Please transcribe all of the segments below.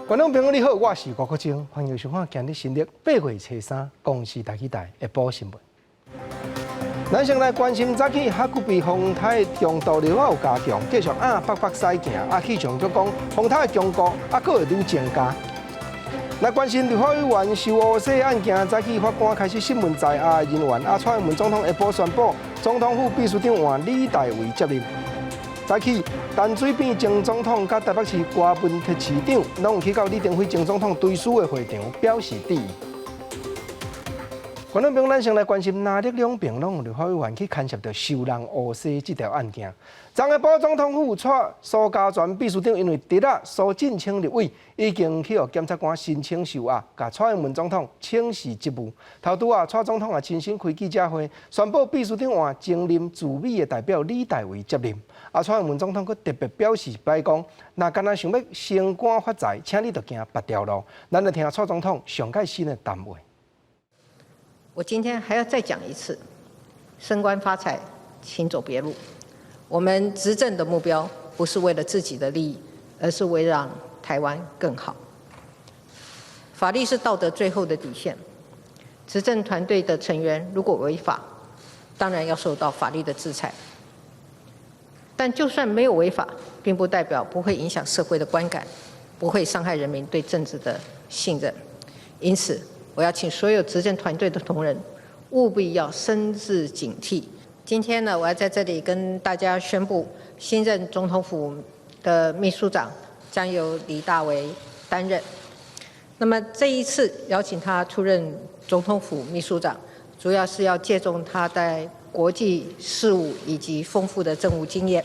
觀眾朋友你好，我是郭國晶，歡迎收看今日新曆8月初3公視台語台下晡新聞。咱先來關心早起哈古比風颱強度了後加強，繼續向北北西行，啊氣象局講風颱強度啊，閣會愈增加。來關心立法委員收烏紗案件，早起法官開始審問在押人員，啊蔡英文總統下晡宣布，總統府秘書長換李大維接任。早起，陳水扁前總統佮台北市柯文哲市長，攏有去到李登輝前總統追思的會場表示致意。觀眾朋友，咱先來關心藍綠兩邊攏有立法委員去牽涉著收人烏紗這條案件。昨下晡總統府蔡蘇嘉全秘書長因為侄仔蘇震清立委已經去予檢察官申請收押，共蔡英文總統請辭職務。頭拄仔，蔡總統也親身開記者會，宣布秘書長換前任駐美的代表李大維接任。啊，蔡英文總統閣特別表示，擺講，若敢若想欲升官發財，請你著行別條路。咱來聽蔡總統上蓋新的談話。我今天還要再講一次，升官發財，請走別路。我們執政的目標不是為了自己的利益，而是為讓台灣更好。法律是道德最後的底線。執政團隊的成員如果違法，當然要受到法律的制裁。但就算沒有違法，並不代表不會影響社會的觀感，不會傷害人民對政治的信任。因此，我要請所有執政團隊的同仁，務必要深自警惕。今天呢，我要在這裡跟大家宣布，新任總統府的秘書長將由李大維擔任。那麼這一次邀請他出任總統府秘書長，主要是要借重他在國際事務以及豐富的政務經驗。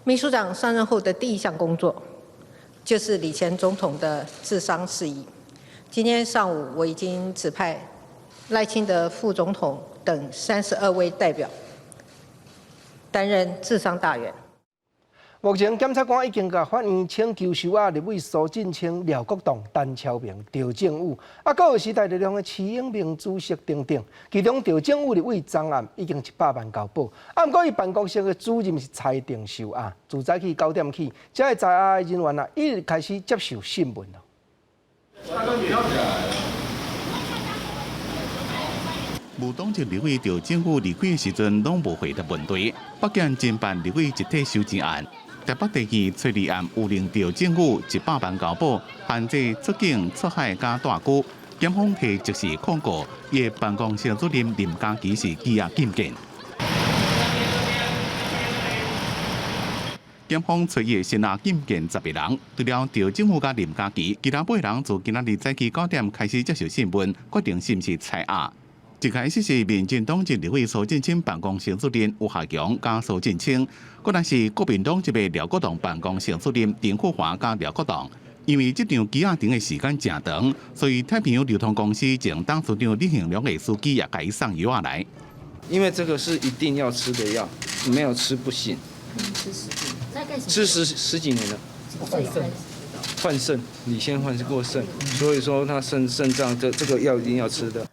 秘書長上任後的第一項工作，就是李前總統的治喪事宜。今天上午，我已經指派賴清德副總統等32位代表擔任治喪大員。目前檢察官已經共法院請求收押立委蘇震清、廖國棟、陳超明、趙正宇，啊，閣有時代力量的徐永明主席等等。其中趙正宇立委昨暗已經100萬交保，啊，毋過伊辦公室的主任是裁定收押。自早起9點起，這个在押的人員啊，已開始接受審問了。無黨籍立委趙正宇離開的時陣，攏無回答問題。北檢偵辦立委集體收錢案，台北地院揣二暗有令趙正宇100萬交保，限制出境、出海佮蹛居。檢方提即時控告，伊的辦公室主任林佳琪是羈押禁見。檢方揣一聲押禁見10個人，除了趙正宇佮林佳琪，其他八人自今仔日早起9點開始接受審問，決定是毋是裁押。一開始是民進黨籍立委蘇震清辦公室主任吳學強佮蘇震清，過來是國民黨籍的廖國棟辦公室主任陳富華佮廖國棟。因為這場羈押庭的時間誠長，所以太平洋流通公司前董事長李行龍的司機也共伊送藥仔來。因為這個是一定要吃的藥，沒有吃不行。吃十幾年了。換腎，換腎，你先換過腎，所以說他腎臟這個藥一定要吃的。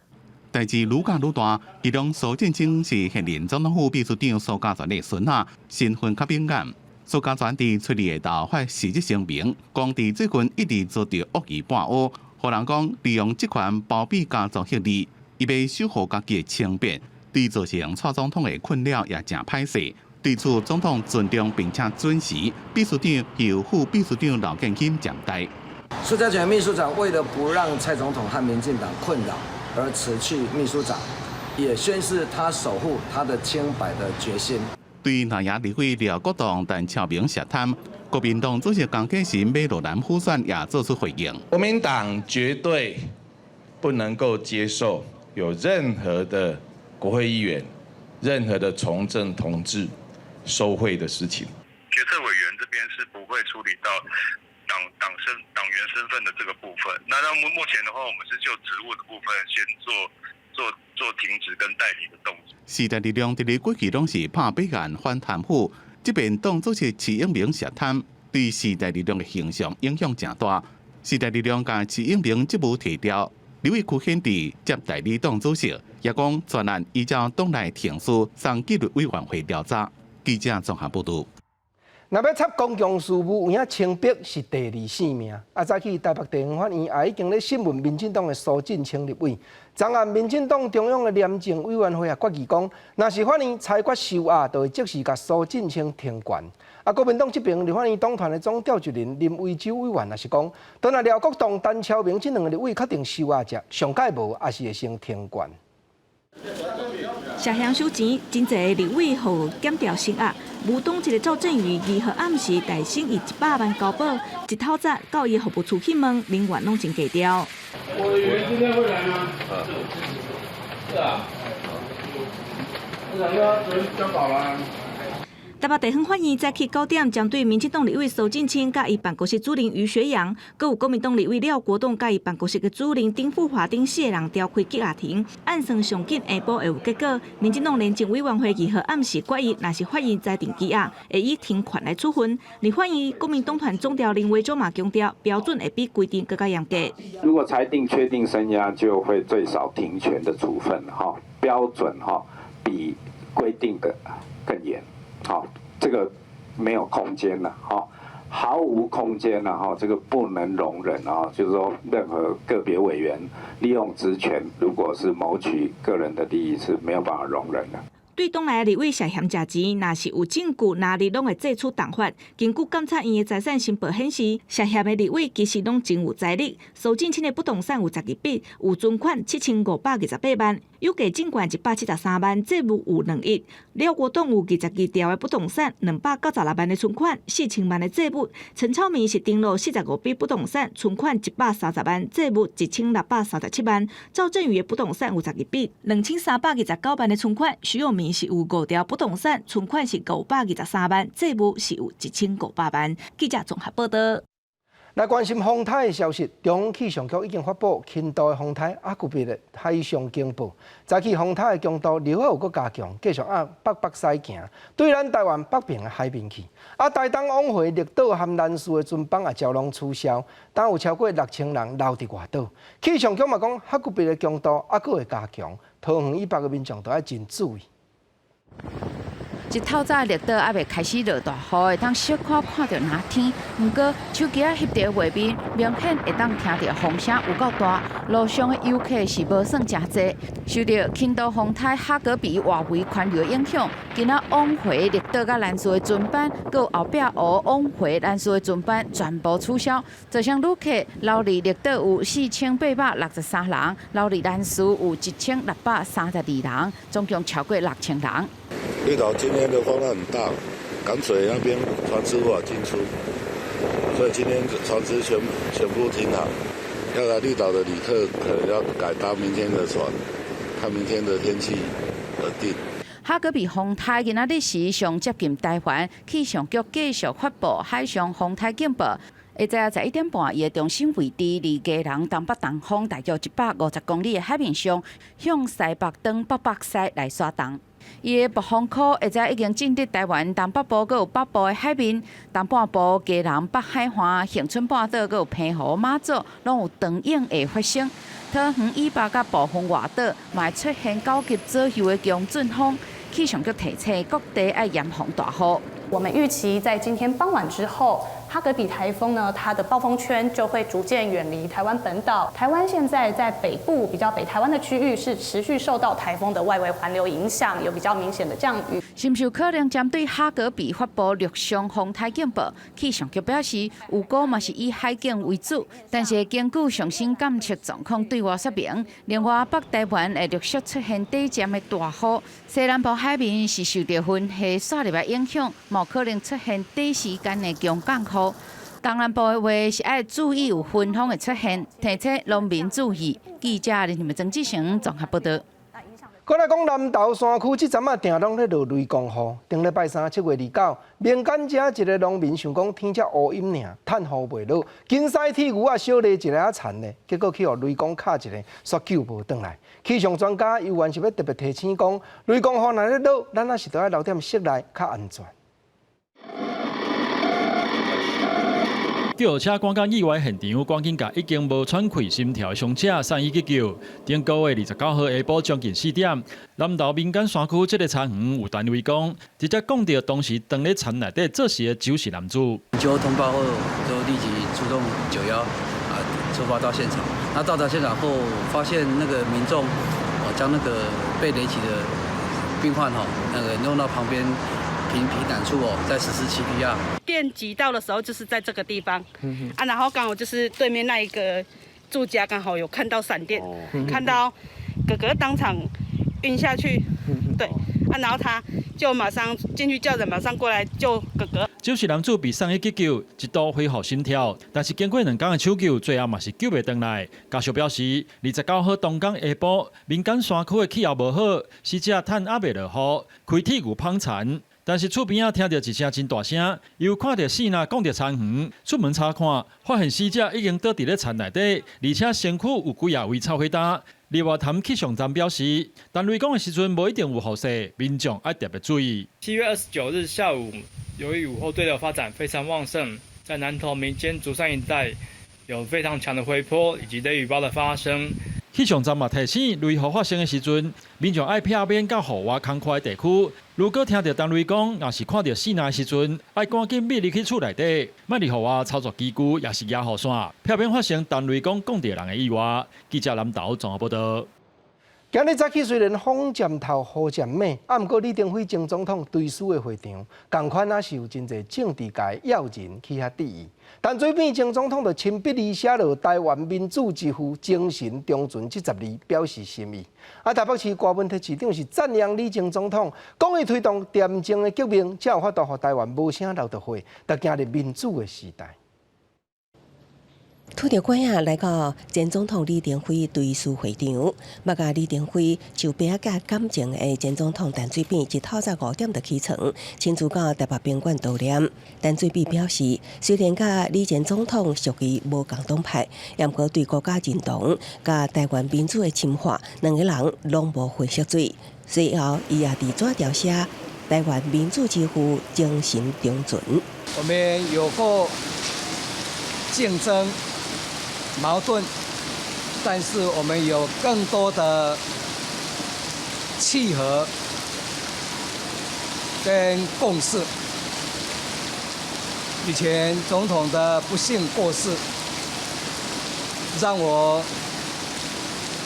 代誌愈攪愈大，其中蘇震清是現任總統府秘書長蘇嘉全的孫仔，身份較敏感。蘇嘉全佇揣二下晝發辭職聲明，講佇最近一直遭著惡意抹烏，予人講利用職權包庇家族勢力，伊欲守護家己的清白，對造成蔡總統的困擾也誠歹勢。對此，總統尊重並且準時，秘書長由副秘書長劉建金暫代。蘇嘉全秘書長為了不讓蔡總統和民進黨困擾而辭去秘書長，也宣示他守護他的清白的決心。對南亞立委廖國棟、陳超明涉貪，國民黨主席江啟臣欲落南輔選也做出回應。國民黨絕對不能夠接受有任何的國會議員、任何的從政同志收賄的事情。決策委員這邊是不會處理到黨員身份的這個部分。那目前的話，我們是就職務的部分先做停職跟代理的動作。時代力量佇咧過去攏是拍弊案反貪腐，這邊黨主席徐永明涉貪，對時代力量的形象影響誠大。時代力量共徐永明職務提調，立委區顯智接代理黨主席，也講全案依照黨內程序送紀律委員會調查。記者綜合報導。若欲插公共事務有影清白是第二性命。啊，早起台北地方法院也已經咧審問民進黨的蘇震清立委。昨暗民進黨中央的廉政委員會也決議講，若是法院裁決收押，就會即時共蘇震清停權。啊，國民黨這邊立法院黨團的總召集人林為洲委員也是講，當若廖國棟、陳超明這兩個立委確定收押者，上蓋無也是會先停權。涉嫌收錢，真濟立委予檢調聲押。無黨籍的趙振宇2號暗時代省以100萬交保，一透早到伊服務處去問，人員攏真低調。委員今天會來嗎？是啊。我想要昨天交保啦。台北地方法院早起9點，針對民進黨立委蘇震清佮伊辦公室主任余學陽，閣有國民黨立委廖國棟佮伊辦公室的主任丁富華等四個人調開羈押庭，按算上緊下晡會有結果。民進黨廉政委員會2號暗時決議，若是法院裁定羈押，會以停權來處分。立法院國民黨團總召林為洲嘛強調，標準會比規定閣較嚴格。如果裁定確定聲押，就會最少停權的處分，哈，標準哈比規定的更嚴。好，這個沒有空間了，哈，毫無空間了，哈，這個不能容忍啊！就是說，任何個別委員利用職權，如果是謀取個人的利益，是沒有辦法容忍的。對黨內立委涉嫌食錢，若是有證據，哪裡攏會祭出重罰。根據監察院的財產申報顯示，涉嫌的立委其實攏真有財力。蘇震清的不動產有12筆，有存款7528萬，有價證券173萬，債務有2億。廖國棟有22條的不動產，296萬的存款，4000萬的債務。陳超明是登錄45筆不動產，存款130萬，債務1637萬。趙振宇的不動產有12筆，2329萬的存款。徐永明是有5條不動產，存款是523萬，債務是有1500萬。記者綜合報道。來關心風颱的消息，中央氣象局已經發布輕度的風颱哈格比的海上警報。早起風颱的強度流有閣加強，繼續向北北西行，對咱台灣北邊的海面去。啊，台東往回綠島和蘭嶼的船班也全攏取消，當有超過6000人留佇外島。氣象局嘛講，哈格比的強度猶閣會加強，桃園以北的民眾都愛真注意。一透早綠島猶未開始落大雨，會當小可看著藍天。毋過手機仔翕著畫面，明顯會當聽著風聲有夠大。路上的遊客是無算誠濟。受著輕度風颱哈格比外圍環流影響，今仔往回綠島佮蘭嶼的船班，閣有後壁湖往回蘭嶼的船班全部取消。造成旅客留佇綠島有4863人，留佇蘭嶼有1632人，總共超過6000人。綠島今天的風浪很大，港水那邊船隻無法進出，所以今天船隻全部停航。要來綠島的旅客可能要改搭明天的船，看明天的天氣而定。哈格比風颱今仔日時上接近台灣，氣象局繼續發布海上風颱警報。下晝11點半，伊的中心位置離基隆東北東方大約150公里的海面上，向西北轉北北西來徙動。伊的暴風圈下晝已經進入台灣東北部，閣有北部的海面，東半部基隆北海岸、恆春半島，閣有澎湖、馬祖，攏有長湧會發生。桃園以北佮部分外島，嘛會出現9級左右的強陣風。氣象局提醒各地愛嚴防大雨。我們預期在今天傍晚之後，哈格比颱風呢，它的暴風圈就會逐漸遠離台灣本島。台灣現在在北部比較北台灣的區域是持續受到颱風的外圍環流影響，有比較明顯的降雨。是毋是有可能針對哈格比發布陸上風颱警報？氣象局表示，預估嘛是以海景為主，但是根據上新監測狀況對外說明。另外，北台灣會陸續出現短暫的大雨，西南部海面是受著雲系徙入來影響，嘛可能出現短時間的強降雨。東南部的話是愛注意有雲鋒的出現，提醒農民注意。記者林曾志成綜合報道。閣來講南投山區，這陣仔定攏咧落雷公雨。頂禮拜三7月29，民間遮一个農民想講天遮烏陰爾，趁雨袂落，緊駛鐵牛仔小犁一个仔田咧，結果去予雷公敲一下，煞救無轉來。氣象專家猶原是欲特別提醒講，雷公雨若咧落，咱還是著愛留踮室內較安全。救護車趕到意外現場，趕緊共已經無喘氣心跳的傷者送醫急救。頂個月29號下晡將近4點，南投民間山區這个田園有單位講，直接講著當時當咧田內底做事的周姓男子。接通報後，就立即出動9幺啊，出發到現場。那到達現場後，發現那個民眾哦，將那個被雷擊的病患吼，那個弄到旁邊平平坦處哦，在實施 CPR。電擊到的時候就是在這個地方，啊，然後剛好就是對面那一個住家剛好有看到閃電，看到哥哥當場暈下去，對，啊，然後他就馬上進去叫人，馬上過來救哥哥。周姓男子被送醫急救，一度恢復心跳，但是經過2工的搶救，最後嘛是救袂轉來。家屬表示，29號當天下晡，民間山區的氣候無好，死者趁猶未落雨，開鐵牛捧田。但是厝邊仔聽著一聲真大聲，又看著死若講著田園，出門查看，發現死者已經倒佇咧田內底，而且身軀有幾仔位臭火焦。日月潭氣象站表示，但雷公的時陣無一定有雨勢，民眾愛特別注意。7月29日下午，由於午後對流發展非常旺盛，在南投民間竹山一帶有非常強的回波以及雷雨胞的發生。氣象站嘛提醒，雷雨發生的時陣，民眾愛避免到戶外空曠的地區。如果聽著重雷公，抑是看著死人的時陣，愛趕緊避入去厝內底，莫佇戶外操作機具，抑是舉雨傘，避免發生重雷公講著人的意外。記者南投綜合報道。今日早起雖然風漸透雨漸猛，啊，毋過李登輝前總統追思的會場，仝款也是有真濟政治界要人去遐致意。陳水扁前總統就親筆字寫落台灣民主之父精神長存這10字，表示心意。啊，台北市柯文哲市長是讚揚李前總統，講伊推動恬靜的革命，才有法度予台灣無聲流著血，就行入民主的時代。拄著拐仔來到前總統李登輝追思會場，捌佮李登輝就白仔感情的前總統陳水扁，一透早5點就起床，親自到台北賓館悼念。陳水扁表示，雖然佮李前總統屬於無仝黨派，毋過對國家認同佮台灣民主的深化，兩个人攏無分色水。隨後，伊也佇紙條寫台灣民主之父精神長存。我們有過競爭、矛盾，但是我們有更多的契合跟共識。以前總統的不幸過世，讓我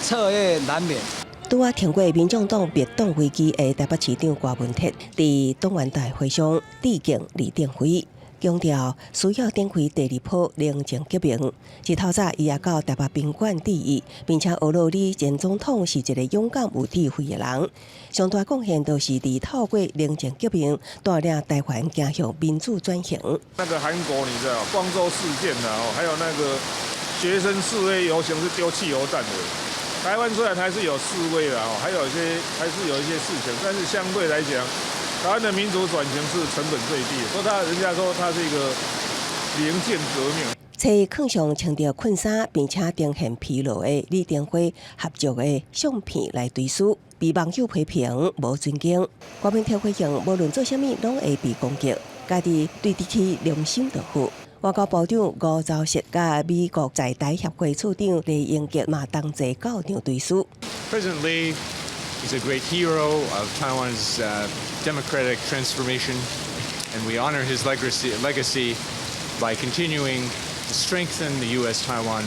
徹夜難眠。拄仔挺過民眾黨滅黨危機的台北市長柯文哲，佇黨員大會上致敬李登輝，強調需要展開第二波寧靜革命。一透早，伊也到台北賓館致意，並且呵咾李前總統是一個勇敢有智慧的人。上大貢獻就是佇透過寧靜革命帶領台灣走向民主轉型。那個韓國，你知道光州事件啊，還有那個學生示威遊行是丟汽油彈的。台灣雖然還是有示威啦，還有一些還是有一些事情，但是相對來講，台灣的民主轉型是成本最低，所以他人家說他是一個寧靜革命。揣炕上穿著困衫，並且呈現疲勞的李登輝合照的相片來追思，被網友批評無尊敬。柯文哲回應，無論做啥物，攏會被攻擊，家己對得起良心就好。外交部長吳釗燮佮美國在台協會處長酈英傑嘛同齊到場追思。 President Lee is a great hero of Taiwan's democratic transformation, and we honor his legacy by continuing to strengthen the U.S.-Taiwan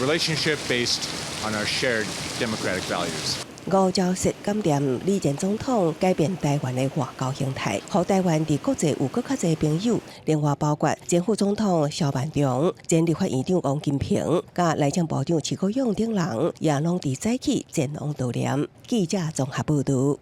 relationship based on our shared democratic values. 吳釗燮感念李前總統改變台灣的外交形態，予台灣佇國際有閣較濟朋友。另外包括前副總統蕭萬長、前立法院長王金平、佮內政部長徐國勇等人，也攏佇早起前往悼念。記者綜合報導。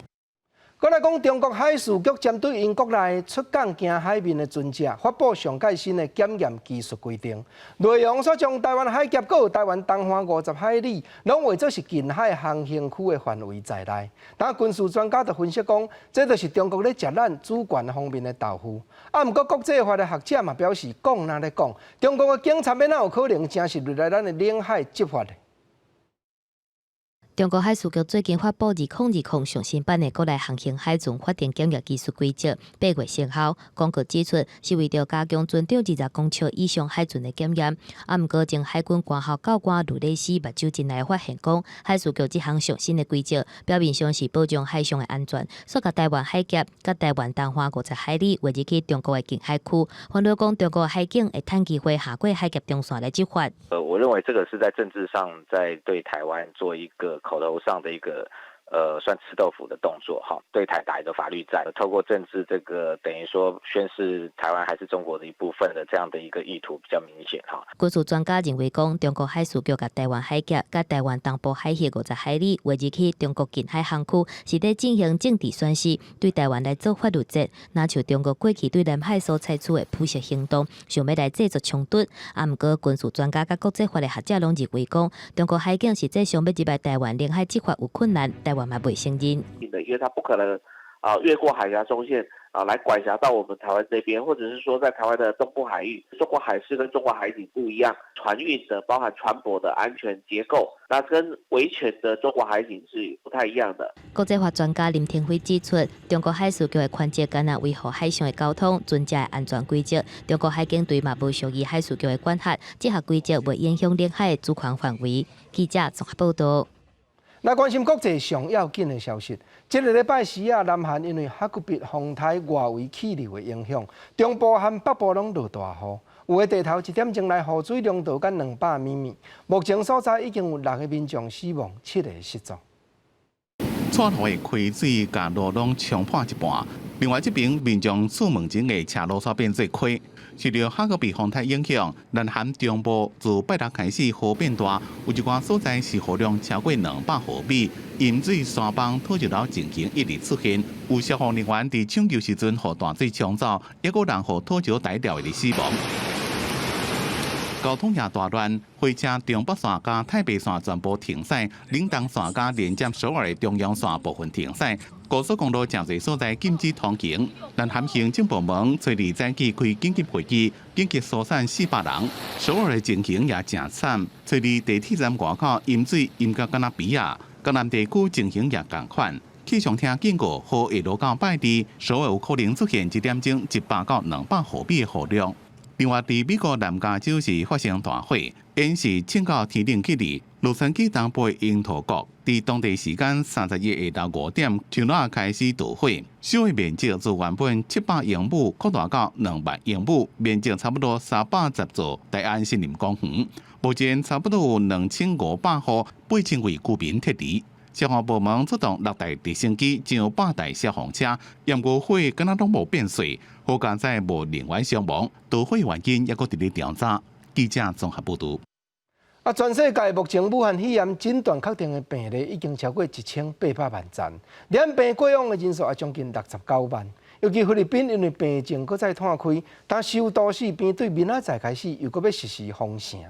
閣來講，中國海事局針對𪜶國內出港經海面的船隻，發布上蓋新的檢驗技術規定，內容煞將台灣海峽閣台灣東岸50海里，攏劃做是近海航行區的範圍在內。但軍事專家就分析講，這就是中國咧食咱主權方面的豆腐。啊，毋過國際法的學者嘛表示，講若咧講，中國的警察欲哪有可能誠實入來咱的領海執法的？中國海事局最近發布2020上新版的國內航行海船法定檢驗技術規則，8月生效。廣告指出，是為著加強船長20公尺以上海船的檢驗。啊，毋過前海軍官校教官盧里斯目睭真來發現講，海事局這項上新的規則，表面上是保障海上的安全，煞共台灣海峽佮台灣東岸50海里劃入去中國的近海區，煩惱講中國海警會趁機會跨過海峽中線來執法。我認為這個是在政治上在對台灣做一個口頭上的一個，算吃豆腐的動作，哈，對台打一個法律戰，透過政治這個等於說宣示台灣還是中國的一部分的這樣的一個意圖比較明顯，哈。軍事專家認為講，中國海事局共台灣海峽佮台灣東部海域50海里劃入去中國近海航區，是咧進行政治宣示，對台灣來做法律戰，若像中國過去對南海所採取的撲殺行動，想欲來製造衝突。啊，毋過軍事專家佮國際法的學者攏認為講，中國海警實際上欲入來台灣領海執法有困難，台灣嘛袂承認。因為他不可能啊越過海峽中線啊來管轄到我們台灣這邊，或者是說在台灣的東部海域，中國海事跟中國海警不一樣，船運的包含船舶的安全結構，那跟維權的中國海警是不太一樣的。國際法專家林廷輝指出，中國海事局的權責干焦維護海上的交通、船隻的安全規則，中國海警隊嘛無屬於海事局的管轄，這項規則袂影響領海的主權範圍。記者綜合報道。來關心國際上要緊的消息，這个禮拜四啊，南韓因為哈古比風颱外圍氣流的影響，中部和北部攏落大雨，有的地頭一點鐘內雨水濃度到200 mm。目前所在已經有六個民眾死亡，七個失蹤。蔡路的溪水共路攏沖破一半，另外這邊民眾出門前的車路煞變做溪。受著哈古比風颱影響，南韓中部自拜六開始雨變大，有一寡所在是雨量超過200毫米，淹水山崩土石流情形一直出現。有消防人員佇搶救時陣，予大水沖走，抑閣有人予土石刣掉的死亡。交通也大亂，火車中北線佮太白線全部停駛，嶺東線佮連接首爾的中央線部分停駛，高速公路誠濟所在禁止通行。南韓行政部門初二早起開緊急會議，緊急疏散400人。首爾的情形也誠慘，初二地鐵站外口淹水淹甲敢若埤仔，江南地區情形也仝款。氣象廳警告，雨會落到拜二，首爾有可能出現一點鐘100到200毫米的雨量。另外，佇美國南加州是發生大火，煙是衝到天頂去哩。洛杉磯東部的櫻桃谷，佇當地時間31下晝5點，就那開始著火，燒的面積自原本700英畝擴大到2萬英畝，面積差不多310座大安森林公園。目前差不多有2500戶8000位居民撤離。消防部門出動六台直升機，上百台消防車，毋過火敢若攏無變細，好佳哉無人員傷亡，著火原因猶閣佇咧調查。記者綜合報導。啊，全世界目前武漢肺炎診斷確定的病例已經超過1800萬人，染病過往的人數也將近69萬。尤其菲律賓因為病情閣再湠開，當首都四邊對明仔載開始又閣欲實施封城。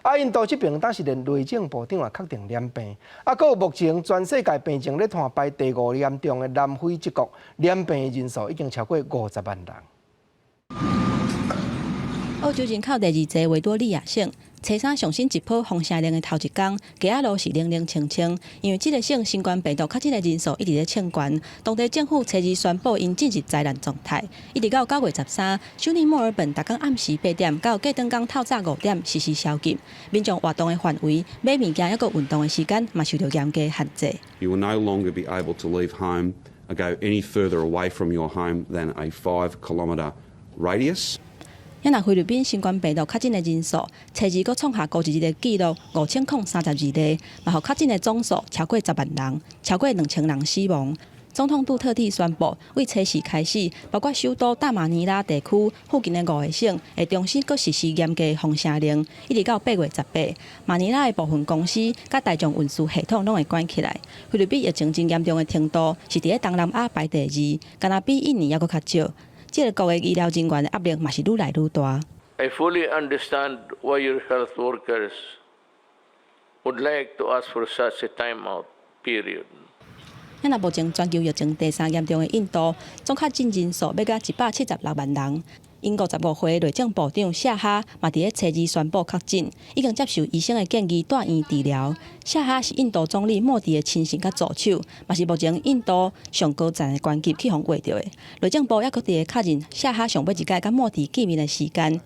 啊，印度這邊當時連內政部長也確定染病。啊，閣有目前全世界病情咧湠排第五嚴重的南非這國，染病的人數已經超過50萬人。澳洲人口第二濟維多利亞省，初三上新一波封城令的頭一工，街仔路是冷冷清清，因為這個省新冠病毒確診的人數一直咧衝懸，當地政府初二宣布𪜶進入災難狀態，一直到9月13，首爾墨爾本逐工暗時8點到隔轉工透早5點實施宵禁，民眾活動的範圍、買物件抑閣運動的時間嘛受著嚴格限制。 You will no longer be able to leave home or go any further away from your home than a 5-kilometre radius. 若菲律賓新冠病毒確診的人數，初二閣創下孤一日的紀錄5032例，嘛予確診的總數超過10萬人，超過2000人死亡。總統杜特蒂宣布，對初四開始，包括首都大馬尼拉地區附近的五個省，會重新閣實施嚴格封城令，一直到8月18。馬尼拉的部分公司佮大眾運輸系統攏會關起來。菲律賓疫情真嚴重的程度，是佇咧東南亞排第二，敢若比印尼猶閣較少。這个國的醫療人員的壓力嘛是愈來愈大。 I fully understand why your health workers would like to ask for such a timeout period. 若目前全球疫情第三嚴重的印度，總確診人數欲共176萬人。𪜶55歲內政部長謝哈嘛佇咧初二宣布確診，已經接受醫生的建議蹛院治療。謝哈是印度總理莫迪的親信佮助手，嘛是目前印度上高層的官級去予挖著的。內政部猶閣佇咧確認謝哈上尾一擺佮莫迪見面的時間。啊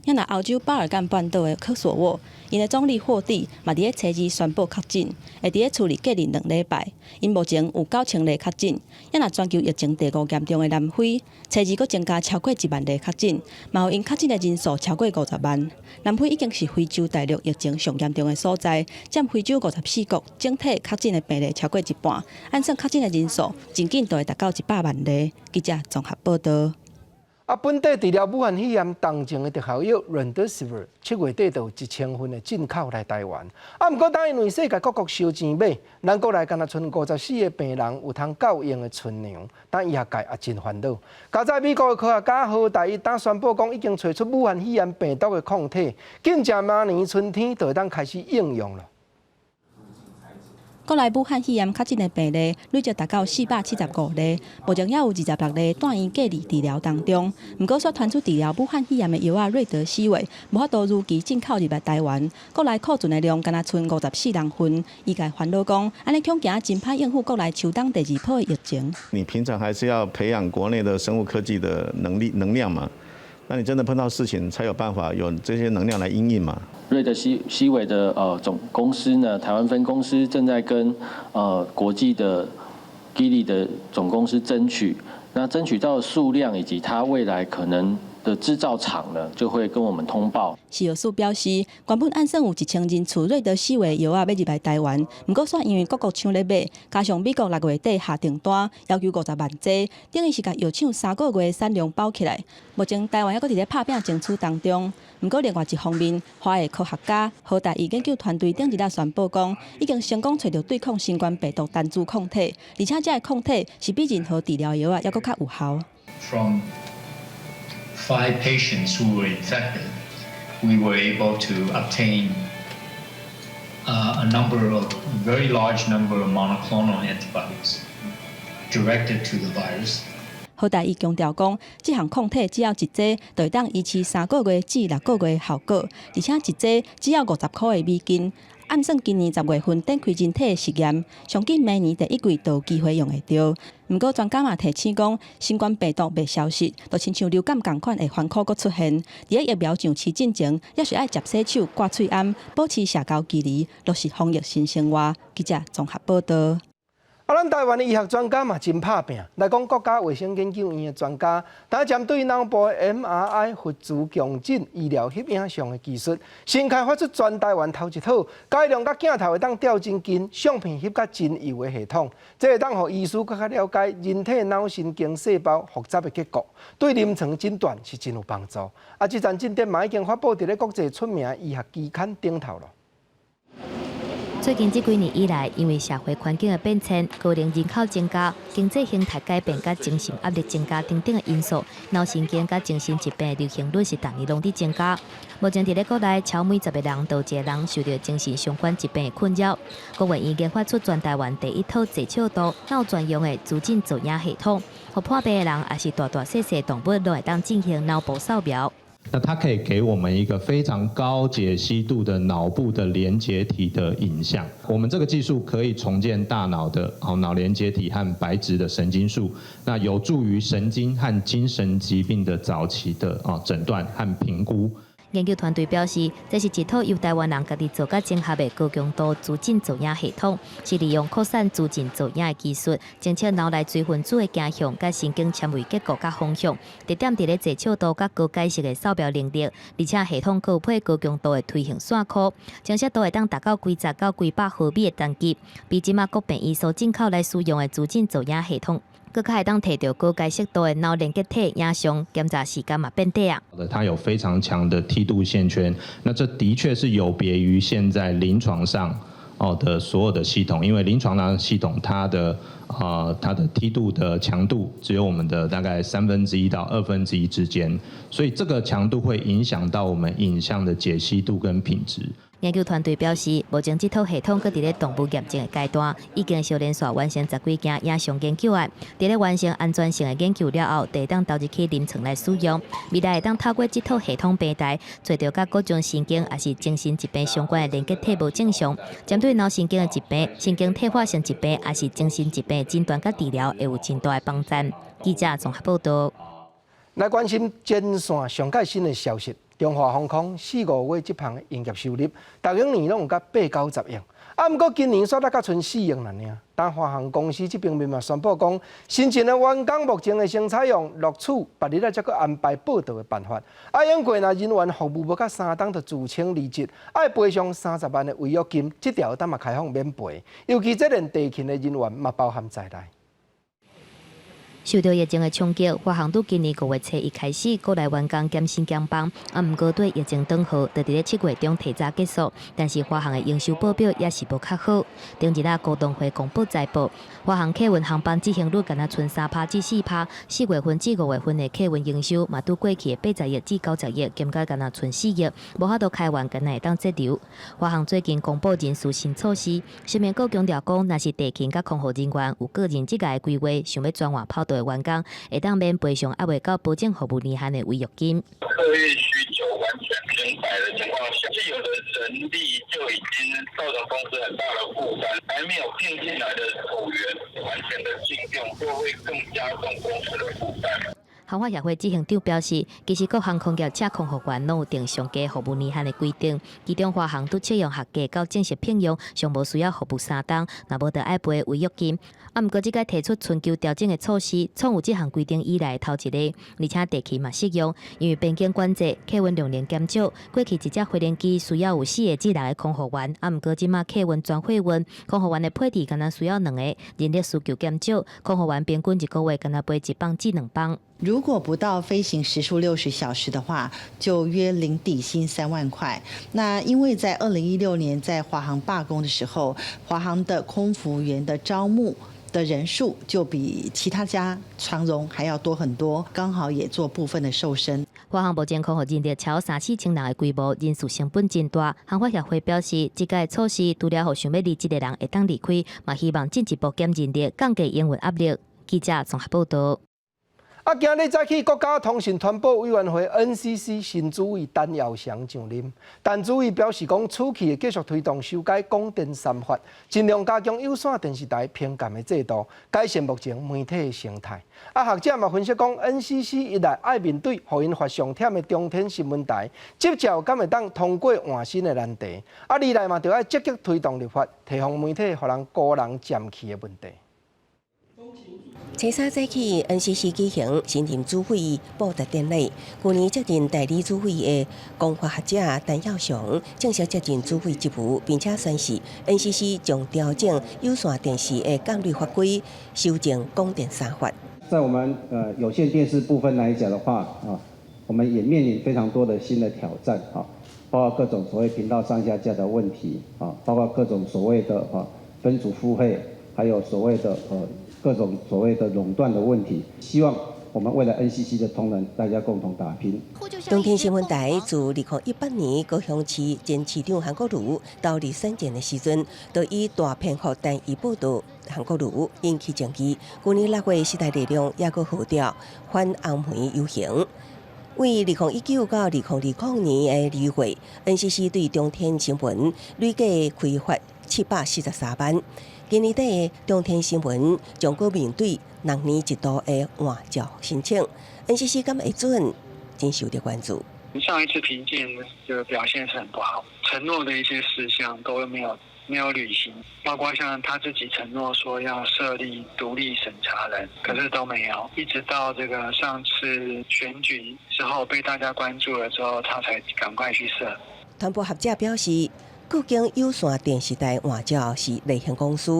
若歐洲巴爾幹半島的科索沃，𪜶的總理霍蒂嘛佇咧初二宣布確診，會佇咧厝裡隔離2禮拜。𪜶目前有9000例確診。啊若全球疫情第五嚴重的南非，初二閣增加超過1萬例確診，嘛予𪜶確診的人數超過50萬。南非已經是非洲大陸疫情上嚴重的所在，佔非洲54國整體確診的病例超過一半，按算確診的人數真緊就會達到100萬例。記者綜合報道。啊，本地治療武漢肺炎重症的特效藥 Remdesivir，7月底就有1000份的進口來台灣。啊，毋過當因為世界各國燒錢買，咱國內敢若賰54個病人有通夠用的存糧，但醫學界也真煩惱。較早美國的科學家何大一當宣布講，已經揣出武漢肺炎病毒的抗體，緊接明年春天就會當開始應用了。國內武漢肺炎確診的病例累計達到475例，目前猶有26例蹛院隔離治療當中。毋過，煞傳出治療武漢肺炎的藥仔瑞德西韋無法度如期進口入來台灣，國內庫存的量干焦賰54人份。醫界煩惱講，按呢恐驚真歹應付國內秋冬第二波的疫情。你平常還是要培養國內的生物科技的能力能量嘛？那你真的碰到事情，才有辦法有這些能量來因應嘛？瑞德西西韋的總公司呢，台灣分公司正在跟國際的基利的總公司爭取，那爭取到的數量以及它未來可能的製造廠呢，就會跟我們通報。食藥署表示，原本按算有1000人次瑞德西韋藥仔欲入來台灣，毋過煞因為各國搶咧買，加上美國6月底下訂單，要求50萬劑，等於是共藥廠3個月產量包起來。目前台灣猶閣佇咧拍拚爭取當中。毋過另外一方面，華裔科學家何大一研究團隊頂日仔宣布講，已經成功揣著對抗新冠病毒單株抗體，而且這个抗體是比任何治療藥仔猶閣較有效。 From five patients who were infected, we were able to obtain a number of very large number of monoclonal antibodies directed to the virus. 何大一強調講，這項抗體只要一劑，就會當維持3個月至6個月的效果，而且一劑只要50箍的美金。按算今年10月份展開人體的實驗，上緊明年第一季就有機會用會著。毋過專家嘛提醒講，新冠病毒袂消失，就親像流感仝款會反覆閣出現。佇咧疫苗上市進前，猶是愛捷洗手、掛喙罨、保持社交距離，落實防疫新生活。記者綜合報道。啊，咱台灣的醫學專家嘛真拍拚，來講國家衛生研究院的專家，當針對腦部 MRI 核磁共振醫療翕影像的技術，新開發出全台灣頭一套，改良佮鏡頭會當調真近，相片翕甲真幼的系統，這會當予醫師閣較了解人體腦神經細胞複雜的結構，對臨床診斷是真有幫助。啊，這項進展嘛已經發布佇咧國際出名醫學期刊頂頭囉。最近這幾年以來，因為社會環境的變遷、高齡人口增加、經濟形態改變、佮精神壓力增加等等的因素，腦神經佮精神疾病的流行率是逐年攏佇增加。目前佇咧國內，超每10個人就有一個人受著精神相關疾病的困擾。國衛院研發出全台灣第一套濟尺度腦專用的資訊造影系統，予破病的人，抑是大大細細動物，攏會當進行腦部掃描。那它可以給我們一個非常高解析度的腦部的連結體的影像。我們這個技術可以重建大腦的腦連結體和白質的神經束，那有助於神經和精神疾病的早期的診斷和評估。研究團隊表示，這是一套由台灣人家己做佮整合的高強度資訊造影系統，是利用擴散資訊造影的技術，偵測腦內水分子的行向佮神經纖維結構佮方向，特點佇咧濟尺度佮高解析的掃描能力，而且系統閣有配高強度的推行線箍，清晰度會當達到幾十到幾百毫米的層級，比這馬國病院所進口來使用的資訊造影系統，閣較會當提著高解析度的腦連結體影像，檢查時間嘛變短啊。它有非常強的梯度線圈，那這的確是有別於現在臨床上的所有的系統，因為臨床上的系統它的梯度的強度只有我們的大概1/3到1/2之間，所以這個強度會影響到我們影像的解析度跟品質。研究團隊表示，目前這套系統閣佇咧動物驗證的階段，已經小連續完成十幾件影像研究案。佇咧完成安全性的研究了後，就會當投入去臨床來使用。未來會當透過這套系統平台，揣著佮各種神經抑是精神疾病相關的連結體無正常，針對腦神經的疾病、神經退化性疾病抑是精神疾病診斷佮治療，會有真大的幫助。記者綜合報導。來關心前線上蓋新的消息。中華航空四五月這項營業收入，逐年攏有甲八九十億，啊，毋過今年煞才閣賰四億爾爾。但華航公司這邊面嘛宣布講，新進的員工目前會先採用錄取，別日仔才閣安排報到的辦法。啊，永過若人員服務無夠三冬就自請離職，愛賠償30萬的違約金，這條當嘛開放免賠。尤其這連地勤的人員嘛包含在內。受著疫情的衝擊，華航佇今年五月初一開始，國內員工減薪減班，啊，毋過對疫情轉好，就佇咧7月中提早結束。但是華航的營收報表也是無較好。頂日仔股東會公布財報，華航客運航班執行率干焦賰3趴至4趴，4月份至5月份的客運營收嘛，拄過去的80億至90億，減甲干焦賰4億，無法度開源，干焦會當節流。華航最近公布人事新措施，聲明閣強調講，若是地勤佮空服人員有個人職涯規劃，想欲轉換跑道的員工，會當免賠償猶未到保證服務年限的違約金。客運需求完全停擺的情況下，既有的人力就已經造成公司很大的負擔，還沒有聘進來的組員完全的禁用，就會更加重公司的負擔。航發協會執行長表示，其實各航空業請空服員攏有定上低服務年限的規定，其中華航拄試用學價到正式聘用，上無需要服務三冬，若無就愛賠違約金。啊，毋過這擺提出春秋調整的措施，創有這項規定以來頭一个，而且地勤嘛適用，因為邊境管制、客運量能減少，過去一隻飛行機需要有4個至6個空服員，啊，毋過這馬客運轉貨運，空服員的配置干焦需要兩個，人力需求減少，空服員平均一個月干焦飛1班至2班。如果不到飛行時數60小時的話，就約領底薪3萬塊。那因為在2016年在華航罷工的時候，華航的空服員的招募的人數就比其他家長榮還要多很多，剛好也做部分的瘦身。華航目前空服人力超三四千人的規模，人事成本真大。航發協會表示，這個措施除了予想欲離職的人會當離開，嘛希望進一步減人力，降低營運壓力。記者綜合報導。啊！今日早起，國家通訊傳播委員會 NCC 新主委陳耀祥上任。陳主委表示講，此去會繼續推動修改廣電三法，盡量加強有線電視台評鑑的制度，改善目前媒體的生態。啊，學者嘛分析講，NCC 一來愛面對予𪜶罰上忝的中天新聞台，執照敢會當通過換新的難題。啊，二來嘛，著愛積極推動立法，提防媒體予人孤人佔去的問題。初三早起，NCC 舉行新任主委報答典禮。去年接任代理主委的公法學者陳耀祥正式接任主委職務，並且宣示 NCC 將調整有線電視的監理法規，修正廣電三法。在我們有線電視部分來講的話，啊，我們也面臨非常多的新的挑戰，啊，包括各種所謂頻道上下架的問題，啊，包括各種所謂的啊分組付費，還有所謂的各種所謂的壟斷的問題，希望我們未來 NCC 的同仁大家共同打拼。中天新聞台自2018年高雄市前市長韓國瑜投入選戰的時陣，就以大篇幅單一報導韓國瑜引起爭議。去年6月，時代力量也閣號召反紅媒遊行。為2019到2020年的2月，NCC 對中天新聞累計開罰743萬。今年底，中天新聞將閣面對6年一度的換照申請，NCC 敢會准，真受著關注。上一次評鑑的表現是很不好，承諾的一些事項都沒有履行，包括像他自己承諾說要設立獨立審查人，可是都沒有，一直到這個上次選舉之後被大家關注了之後，他才趕快去設。傳播學者表示，各間有線電視台換照是例行公事，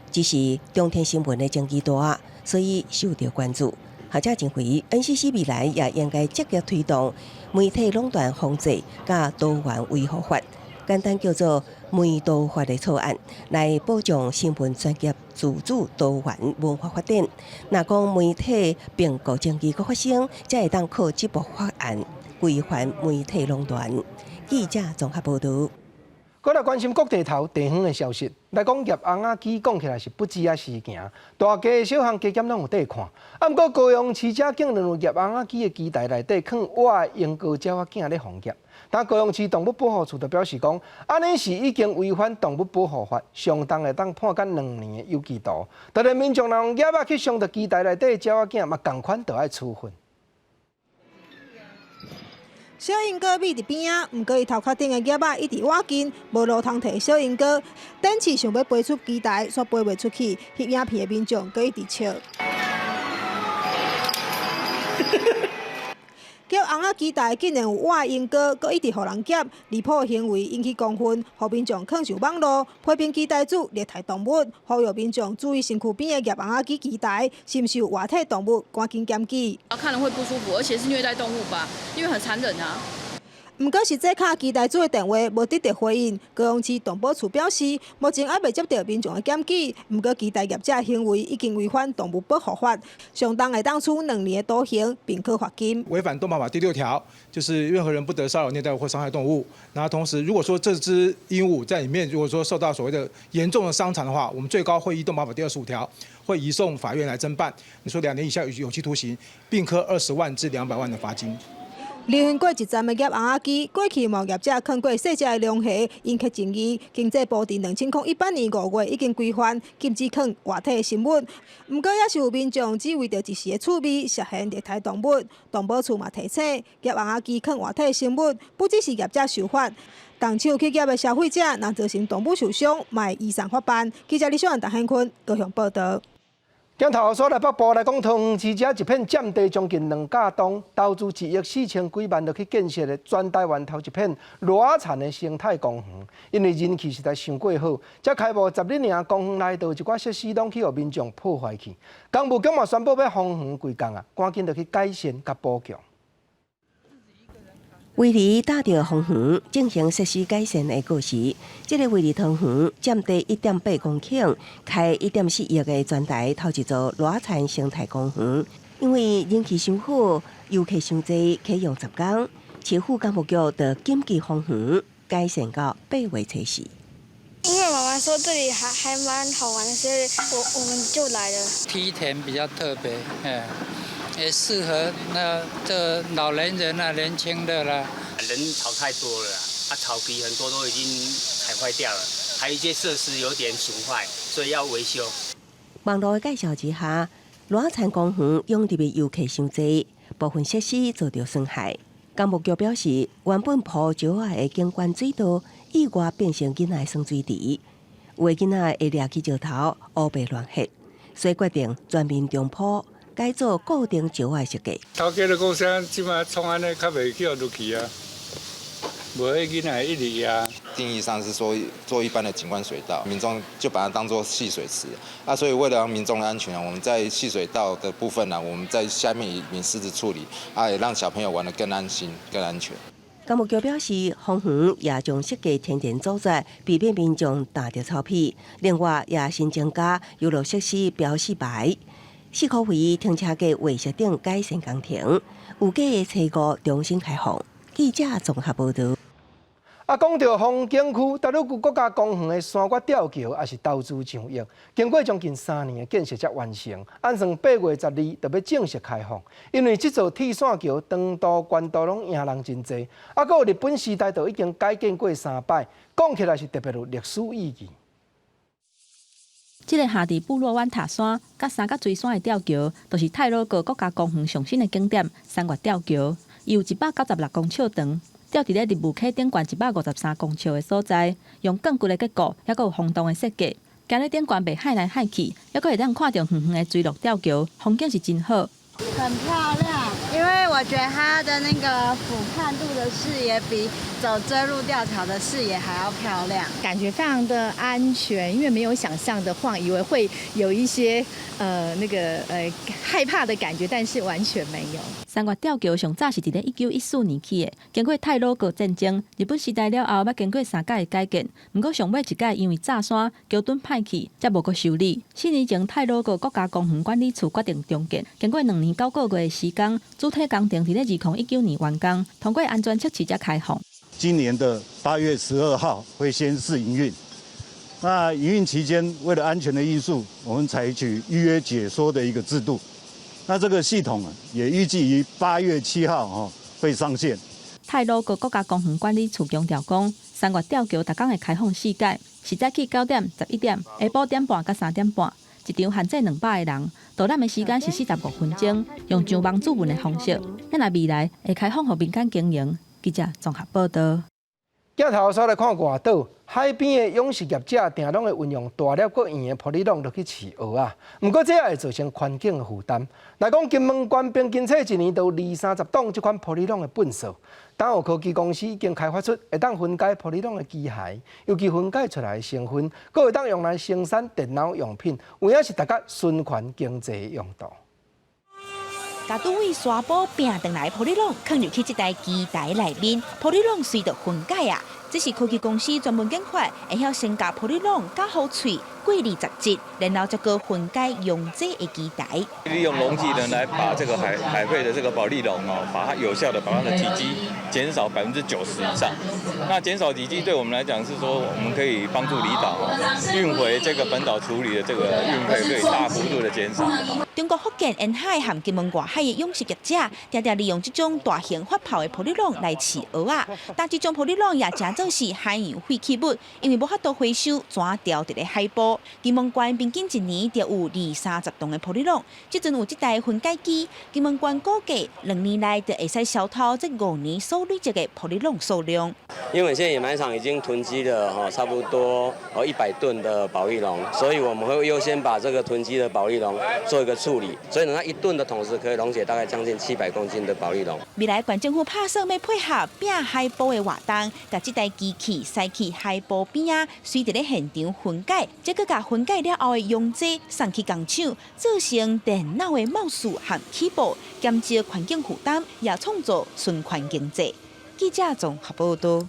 只是中天新聞的爭議大，所以受著關注。學者認為，NCC 未來也應該積極推動媒體壟斷防制佮多元維護法，簡單叫做媒多法的草案，來保障新聞專業自主多元文化發展。若講媒體併購爭議閣發生，才會當靠這部法案規範媒體壟斷。記者綜合報導。閣來關心國際頭地方的消息，來講夾尪仔機講起來是不止仔時行，大家小項加減攏有綴看。啊，毋過高雄市遮竟然有夾尪仔機的機台內底囥活的鸚哥鳥仔囝咧予夾。但高雄市動物保護處就表示講，按呢是已經違反動物保護法，上重會當判監2年的有期徒。當然民眾若用夾仔去傷著機台內底的鳥仔囝，嘛仝款著愛處分。小鸚哥覕佇邊仔，毋過伊頭殼頂的夾仔一直倚近，無路通提小鸚哥。展翅想欲飛出機台，煞飛袂出去。翕影片的民眾閣一直笑。夾尪仔機台竟然有活鸚哥，閣一直予人夾，離譜行為引起公憤，予民眾囥上網路批評機台主虐待動物，呼籲民眾注意身軀邊的夾尪仔機機台是毋是有活體動物，趕緊檢舉。看了會不舒服，而且是虐待動物吧，因為很殘忍啊。毋過實際敲機台主的電話無得到回應。高雄市動保處表示，目前猶未接到民眾的檢舉。毋過機台業者行為已經違反動物保護法，上重會當處2年的徒刑，並科罰金。違反動保法第6條，就是任何人不得騷擾、虐待或傷害動物。那同時，如果說這隻鸚鵡在裡面，如果說受到所謂的嚴重的傷殘的話，我們最高會依動保法第25條，會移送法院來偵辦。你說2年以下有期徒刑，並科20萬至200萬的罰金。流行過一站的夾尪仔機，過去嘛有業者囥過細隻的龍蝦，引起爭議。經濟部佇2018年5月已經規範禁止囥活體生物，毋過也是有民眾只為著一時的趣味，涉嫌虐待動物。動保處嘛提醒，夾尪仔機囥活體生物，不只是業者受罰，動手去夾的消費者，若造成動物受傷，嘛會移送法辦。記者李小雲、陳顯坤高雄報導。鏡頭所來北部來講，桃園市遮一片佔地將近2甲東，投資1億4千幾萬落去建設的全台灣頭一片裸田的生態公園。因為人氣實在傷過好，才開幕10日爾，公園內底一寡設施攏去予民眾破壞去。工務局嘛宣布欲封園幾工啊，趕緊著去改善佮補強。位佇搭著封園進行設施改善的過時，這个位佇桃園佔地1.8公頃、開1.4億的全台頭一座裸田生態公園，因為人氣傷好，遊客傷濟，啟用10工，市府工務局就緊急封園改善到8月初四。因為媽媽說這裡還蠻好玩的，所以我們就來了。梯田比較特別，也適合那這老年人啊、年輕的啦。人潮太多了，啊，草皮很多都已經踩壞掉了，還有一些設施有點損壞，所以要維修。網路的介紹之下，裸田公園湧入的遊客傷濟，部分設施遭到損害。工務局表示，原本鋪石仔的景觀水道，意外變成囡仔的耍水池，有的囡仔會掠起石頭，烏白亂煕，所以決定全面重鋪，改做固定石仔設計。頭家就講啥，這擺創按呢，較袂去予落去啊，無彼囡仔會一直壓。定義上是說做一般的景觀水道，民眾就把它當做戲水池啊，所以為了讓民眾的安全啊，我們在戲水道的部分呢，我們在下面以免獅子處理，啊，也讓小朋友玩得更安心、更安全。工務局表示，封園也將設計天然阻絕，避免民眾踏著草皮。另外，也新增加遊樂設施標示牌、四箍圍停車格位設等改善工程，預計初五重新開放。記者綜合報導。啊，講到風景區，太魯閣國家公園的山岳吊橋也是投資上億，經過將近3年的建設才完成，按算8月12就欲正式開放。因為這座鐵線橋長度、懸度攏贏人真濟，啊，閣有日本時代就已經改建過三擺，講起來是特別有歷史意義。這个下佇布洛灣塔山佮三角錐山的吊橋，就是太魯閣國家公園上新的景點——山岳吊橋。伊有196公尺長。吊佇咧日舞溪頂懸153公尺的所在，用鋼骨的結構，猶閣有風洞的設計，行咧頂懸袂海來海去，猶閣會當看著遠遠的垂落吊橋，風景是真好。很漂亮，因為我覺得它的那個俯瞰度的視野比走錐路吊橋的視野還要漂亮，感覺非常的安全，因為沒有想象的晃，以為會有一些那個害怕的感覺，但是完全沒有。山岳吊橋上早是佇咧1914年起的，經過太魯閣戰爭、日本時代了後，捌經過三擺的改建。毋過上尾一擺因為炸山橋墩歹去，才無閣修理。4年前，太魯閣國家公園管理處決定重建，經過2年9個月的時間，主體工程佇咧2019年完工，通過安全測試才開放。今年的8月12號會先試營運。那營運期間，為了安全的因素，我們採取預約解說的一個制度。那這個系統也預計於8月7號哈會上線。太魯閣國家公園管理處強調講，山岳吊橋逐工會開放四擺，是早起9點、11點、下晡點半佮3點半，一場限制200個人，導覽的時間是45分鐘，用上網注文的方式。咱若未來會開放予民間經營。記者綜合報道。鏡頭煞來看外島海邊的養殖業者，定攏會運用大粒閣圓的玻璃籠落去飼蚵仔。毋過這也會造成環境的負擔。來講金門縣平均說一年都有二三十噸這款玻璃籠的糞掃。東澳科技公司已經開發出會當分解玻璃籠的機械，尤其分解出來的成分，閣會當用來生產電腦用品，有影是達到循環經濟的用途。共拄位沙埔拚轉來玻璃籠，囥入去這台機台內面，玻璃籠隨著分解啊！這是科技公司專門研發，會曉先共玻璃籠絞予碎，過濾雜質，然後才閣分解溶解的機台。利用溶劑呢，來把這個海廢的這個保麗龍哦，把它有效的把它的體積減少90%以上。那減少體積對我們來講是說，我們可以幫助離島運回這個本島處理的這個運費可以大幅度的減少。中國福建沿海和金門外海的養殖業者，定定利用這種大型發泡的玻璃籠來飼蚵仔，但這種玻璃籠也誠做是海洋廢棄物，因為無法度回收，全掉佇咧海埔。金門縣平均一年就有二三十噸的玻璃籠，這陣有這台分解機，金門縣估計2年內就會使消除這5年所累積的玻璃籠數量。因為現在掩埋場已經囤積了吼差不多哦100噸的保麗龍，所以我們會優先把這個囤積的保麗龍做一個處理，所以呢，它1噸的桶子可以溶解大概將近700公斤的保麗龍。未來縣政府拍算欲配合拚海埔的活動，共這台機器駛去海埔邊仔，隨佇咧現場分解，再閣共分解了後的溶劑送去工廠，做成電腦的帽子和起布，減少環境負擔，也創造循環經濟。記者綜合報道。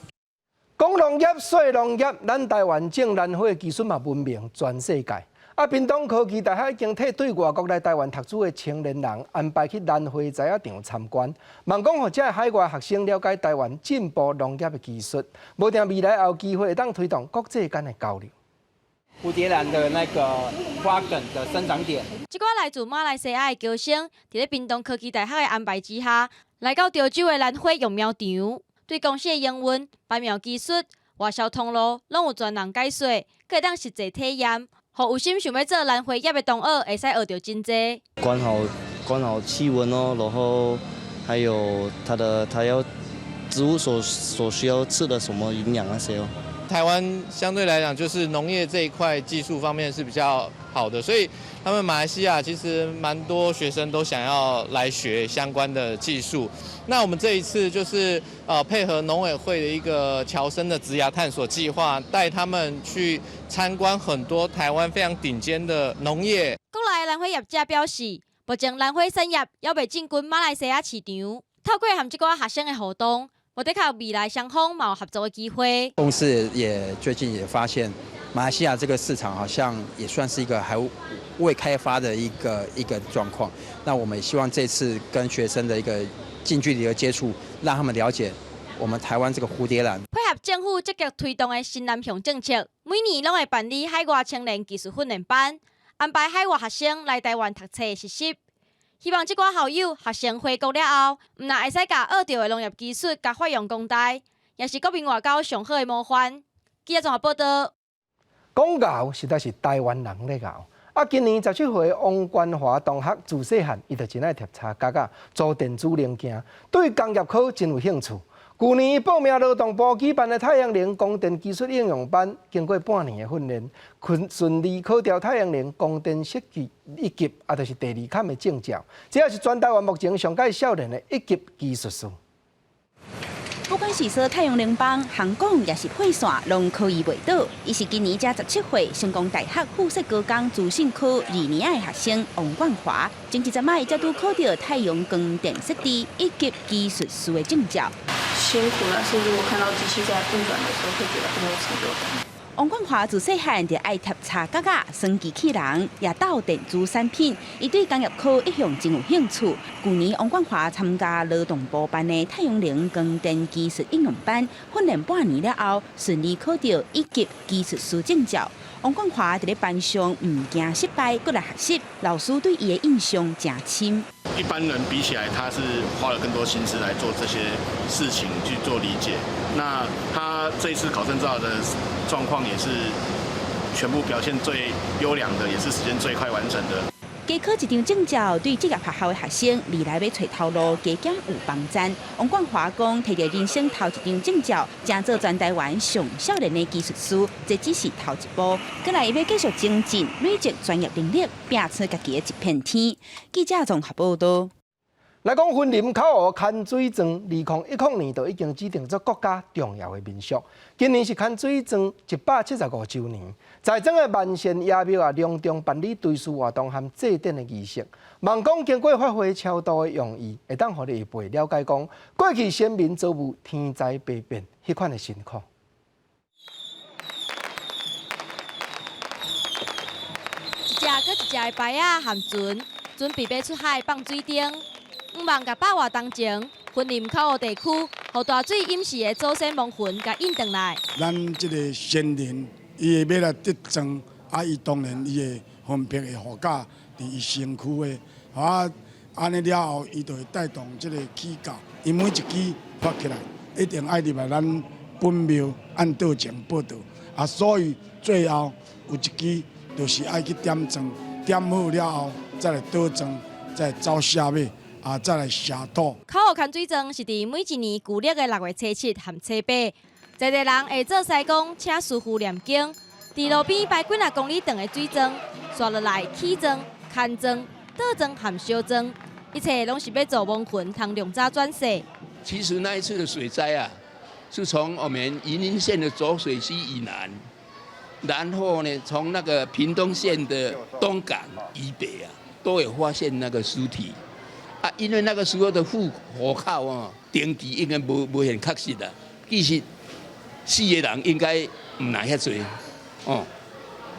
講農業、說農業，咱台灣種蘭花的技術嘛聞名全世界。啊，屏東科技大學已經替對外國來台灣讀書的青年人安排去蘭花栽仔場參觀，望講予這个海外學生了解台灣進步農業的技術，無定未來也有機會會當推動國際間的交流。蝴蝶蘭的那個花梗的生長點。這寡來自馬來西亞的僑生，佇咧屏東科技大學的安排之下，來到潮州的蘭花育苗場，對公司的營運、培苗技術、外銷通路，攏有專人解說，閣會當實際體驗，予有心想欲做蘭花業的同學會使學著真濟。管好氣溫哦，然後還有它的它要植物所需要吃的什麼營養那些哦。台灣相對來講，就是農業這一塊技術方面是比較好的，所以他們馬來西亞其實蠻多學生都想要來學相關的技術。那我們這一次就是配合農委會的一個僑生的職涯探索計劃，帶他們去參觀很多台灣非常頂尖的農業。國內的蘭花業者表示，目前蘭花產業猶未進軍馬來西亞市場，透過和這寡學生的互動，無的確未來雙方嘛有合作的機會。公司也最近也發現，馬來西亞這個市場好像也算是一個還未開發的一個狀況。那我們也希望這次跟學生的一個近距離的接觸，讓他們了解我們台灣這個蝴蝶蘭。配合政府積極推動的新南向政策，每年攏會辦理海外青年技術訓練班，安排海外學生來台灣讀冊實習。希望這寡校友學成回國了後，毋但會使共學著的農業技術共發揚光大，也是國民外交上好的模範。記者綜合報道。講𠢕實在是台灣人咧𠢕。啊，今年17歲王冠華同學自細漢，伊就真愛疊柴角仔，做電子零件，對工業科真有興趣。舊年報名勞動部舉辦的太陽能光電技術應用班，經過半年的訓練，順利考著太陽能光電設計一級，啊，就是第二坎的證照。這也是全台灣目前上蓋少年的一級技術師。不管是說太陽能板、航管，抑是配線，攏可以袂倒。伊是今年才17歲，成功大學附設高工資訊科二年的學生王冠華，前一陣仔伊才拄考著太陽光電設計一級技術師的證照。辛苦，但是如果看到機器在運轉的時候，會覺得很有成就感。王冠華自細漢就愛貼插角仔、耍機器人，也鬥電子產品。伊對工業科一向真有興趣。舊年王冠華參加勞動部辦的太陽能光電技術應用班，訓練半年了後，順利考著一級技術師證照。王冠華佇咧班上毋驚失敗，閣來學習，老師對伊的印象誠深。一般人比起來，他是花了更多心思來做這些事情去做理解。那他這一次考證照的狀況也是全部表現最優良的，也是時間最快完成的。加考一張證照，對職業學校的學生未來欲揣頭路加減有幫助。王冠華講，提著人生頭一張證照，成做全台灣上少年的技術師，這只是頭一步。閣來伊欲繼續精進，累積專業能力，拼出家己的一片天。記者綜合報導。來講雲林口湖牽水莊，2010年就已經指定做國家重要的民俗。今年是牽水莊175週年，在莊的萬善爺廟啊，隆重辦理追思活動和祭典的儀式。望講經過發揮超度的用意，會當予下輩了解講過去先民遭遇天災百變彼款的辛苦。一隻閣一隻的排仔和船，準備欲出海放水燈。向望共百外冬前，雲林口湖地區，予大水淹死的祖先亡魂共引轉來。咱這个先人，伊會欲來得莊，啊，伊當然伊會分配會予甲佇伊身軀的，啊，按呢了後，伊就會帶動這个起醮。伊每一支發起來，一定愛入來咱本廟按道前報到，啊，所以最後有一支就是愛去點莊，點好了後再來倒莊，再走社尾。啊！再來下土。口湖牽水莊是佇每一年舊曆的6月初7和初8，在地人會做師公，請師傅念經，佇路邊排幾若公里長的水莊，紲落來起莊、牽莊、倒莊和燒莊，一切攏是欲助亡魂通量早轉世。其實那一次的水災啊，是從我們雲林縣的濁水溪以南，然後呢，從那個屏東縣的東港以北啊，都有發現那個屍體。啊，因為那個時候的戶口啊，登記應該無無很確實啦。其實死的人應該毋若遐濟哦。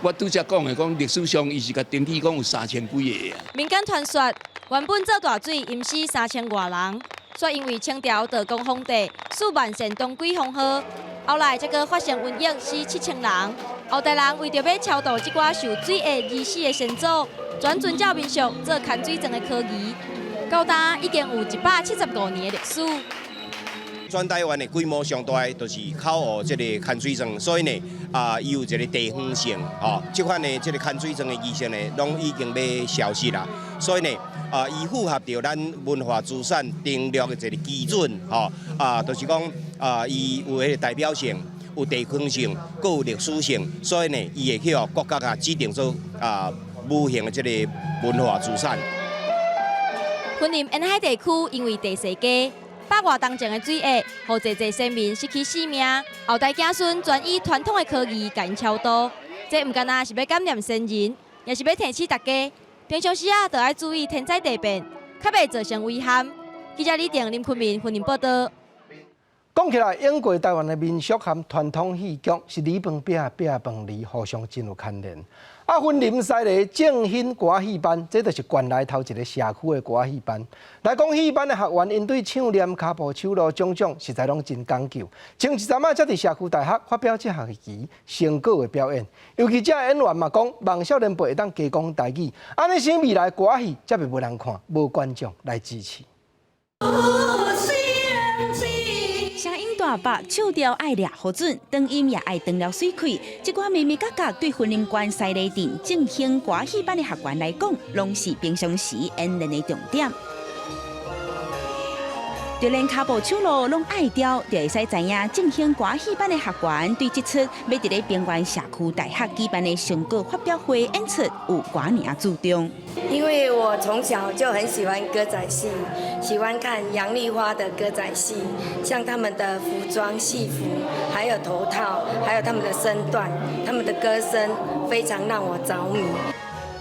我拄才講的講歷史上，伊是共登記講有3000幾個啊。民間傳說，原本做大水淹死3000外人，卻因為清朝道光皇帝賜萬善當歸封號，後來才閣發生瘟疫，死7000人。後代人為著欲超度這寡受水厄而死的先祖，轉遵照民俗做牽水莊的科儀。到今已經有175年的歷史。全台灣的規模上大的就是口湖這个牽水莊，所以呢，啊，伊有一个地方性，吼，這款的這个牽水莊的儀式呢，攏已經欲消失啦。所以呢，啊，伊符合著咱文化資產登錄的一个基準，吼，啊，就是講，啊，伊有彼个代表性，有地方性，閣有歷史性，所以呢，伊會去予國家共指定做啊，無形的這个文化資產。雲林沿海地區因為地勢低，百外冬前的水厄，予濟濟先民失去性命。後代子孫專以傳統的科儀共𪜶超度，這毋干焦是欲感念先人，也是欲提醒大家，平常時啊，就愛注意天災地變，較袂造成遺憾。記者李定、林坤明雲林報導。講起來，永過台灣的民俗和傳統戲劇是米飯餅餅飯離互相真有牽連。啊，雲林西螺正興歌仔戲班，這就是縣內頭一个社區的歌仔戲班。來講戲班的學員，𪜶對唱念、跤步、手路種種，實在攏真講究。前一陣仔才佇社區大學發表這學期成果的表演。尤其這演員嘛講，望少年輩會當加講台語，按呢生未來歌仔戲才袂無人看，無觀眾來支持。聲音大白，唱調愛掠好準，轉音也愛轉了媠氣。這寡眉眉角角對雲林縣西螺鎮正興歌戲班的學員來講，攏是平常時演練的重點。就連跤步手路攏愛刁，就會使知影正興歌戲班的學員對這齣欲佇咧屏原社區大學舉辦的成果發表會演出有偌爾仔注重。因為我從小就很喜歡歌仔戲，喜歡看楊麗花的歌仔戲，像他們的服裝、戲服，還有頭套，還有他們的身段，他們的歌聲非常讓我着迷。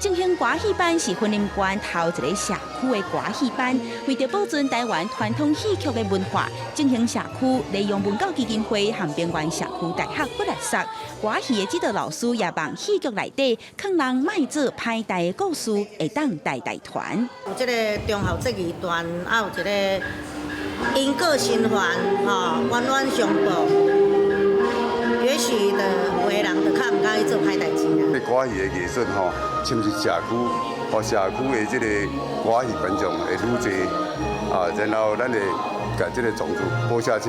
正興歌戲班是雲林縣頭一个社區的歌戲班，為著保存台灣傳統戲曲的文化，正興社區利用文教基金會和邊緣社區大學骨力索歌戲的指導老師也望戲劇內底勸人莫做歹代的故事，會當代代傳。有這个忠孝節義傳，啊有一个因果循環，吼，冤冤相報。也許就有的人就較毋敢去做歹代誌啦。這歌戲的藝術吼，侵入社區，予社區的這個歌戲觀眾會愈濟啊，然後咱會共這個種子播下去，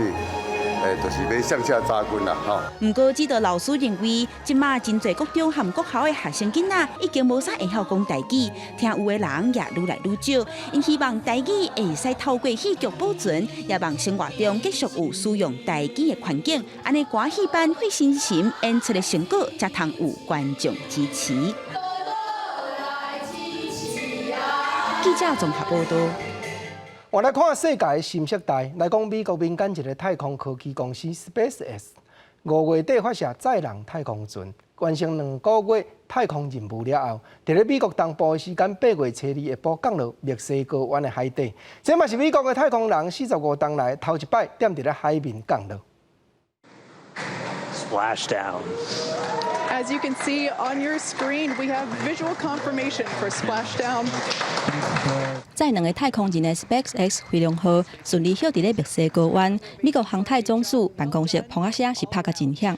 就是欲向下扎根啦，吼。毋過指導老師認為，這馬真濟國中和國校的學生囡仔已經無啥會曉講台語，聽有的人也愈來愈少。𪜶希望台語會使透過戲劇保存，也望生活中繼續有使用台語的環境，按呢歌戲班費心神演出的成果，才通有觀眾支持。記者綜合報道。我來看世界的新時代，來講美國民間一个太空科技公司 SpaceX 5月底發射載人太空船，完成2個月太空任務了後，佇咧美國東部的時間8月初2下晡降落墨西哥灣的海底。這嘛是美國的太空人45冬來頭一擺踮佇咧海面降落。 Splashdown. As you can see on your screen, we have visual confirmation for splashdown. 載兩个太空人的 SpaceX 飛龍號順利歇佇咧墨西哥灣，美國航太總署辦公室砰仔聲是拍甲真響。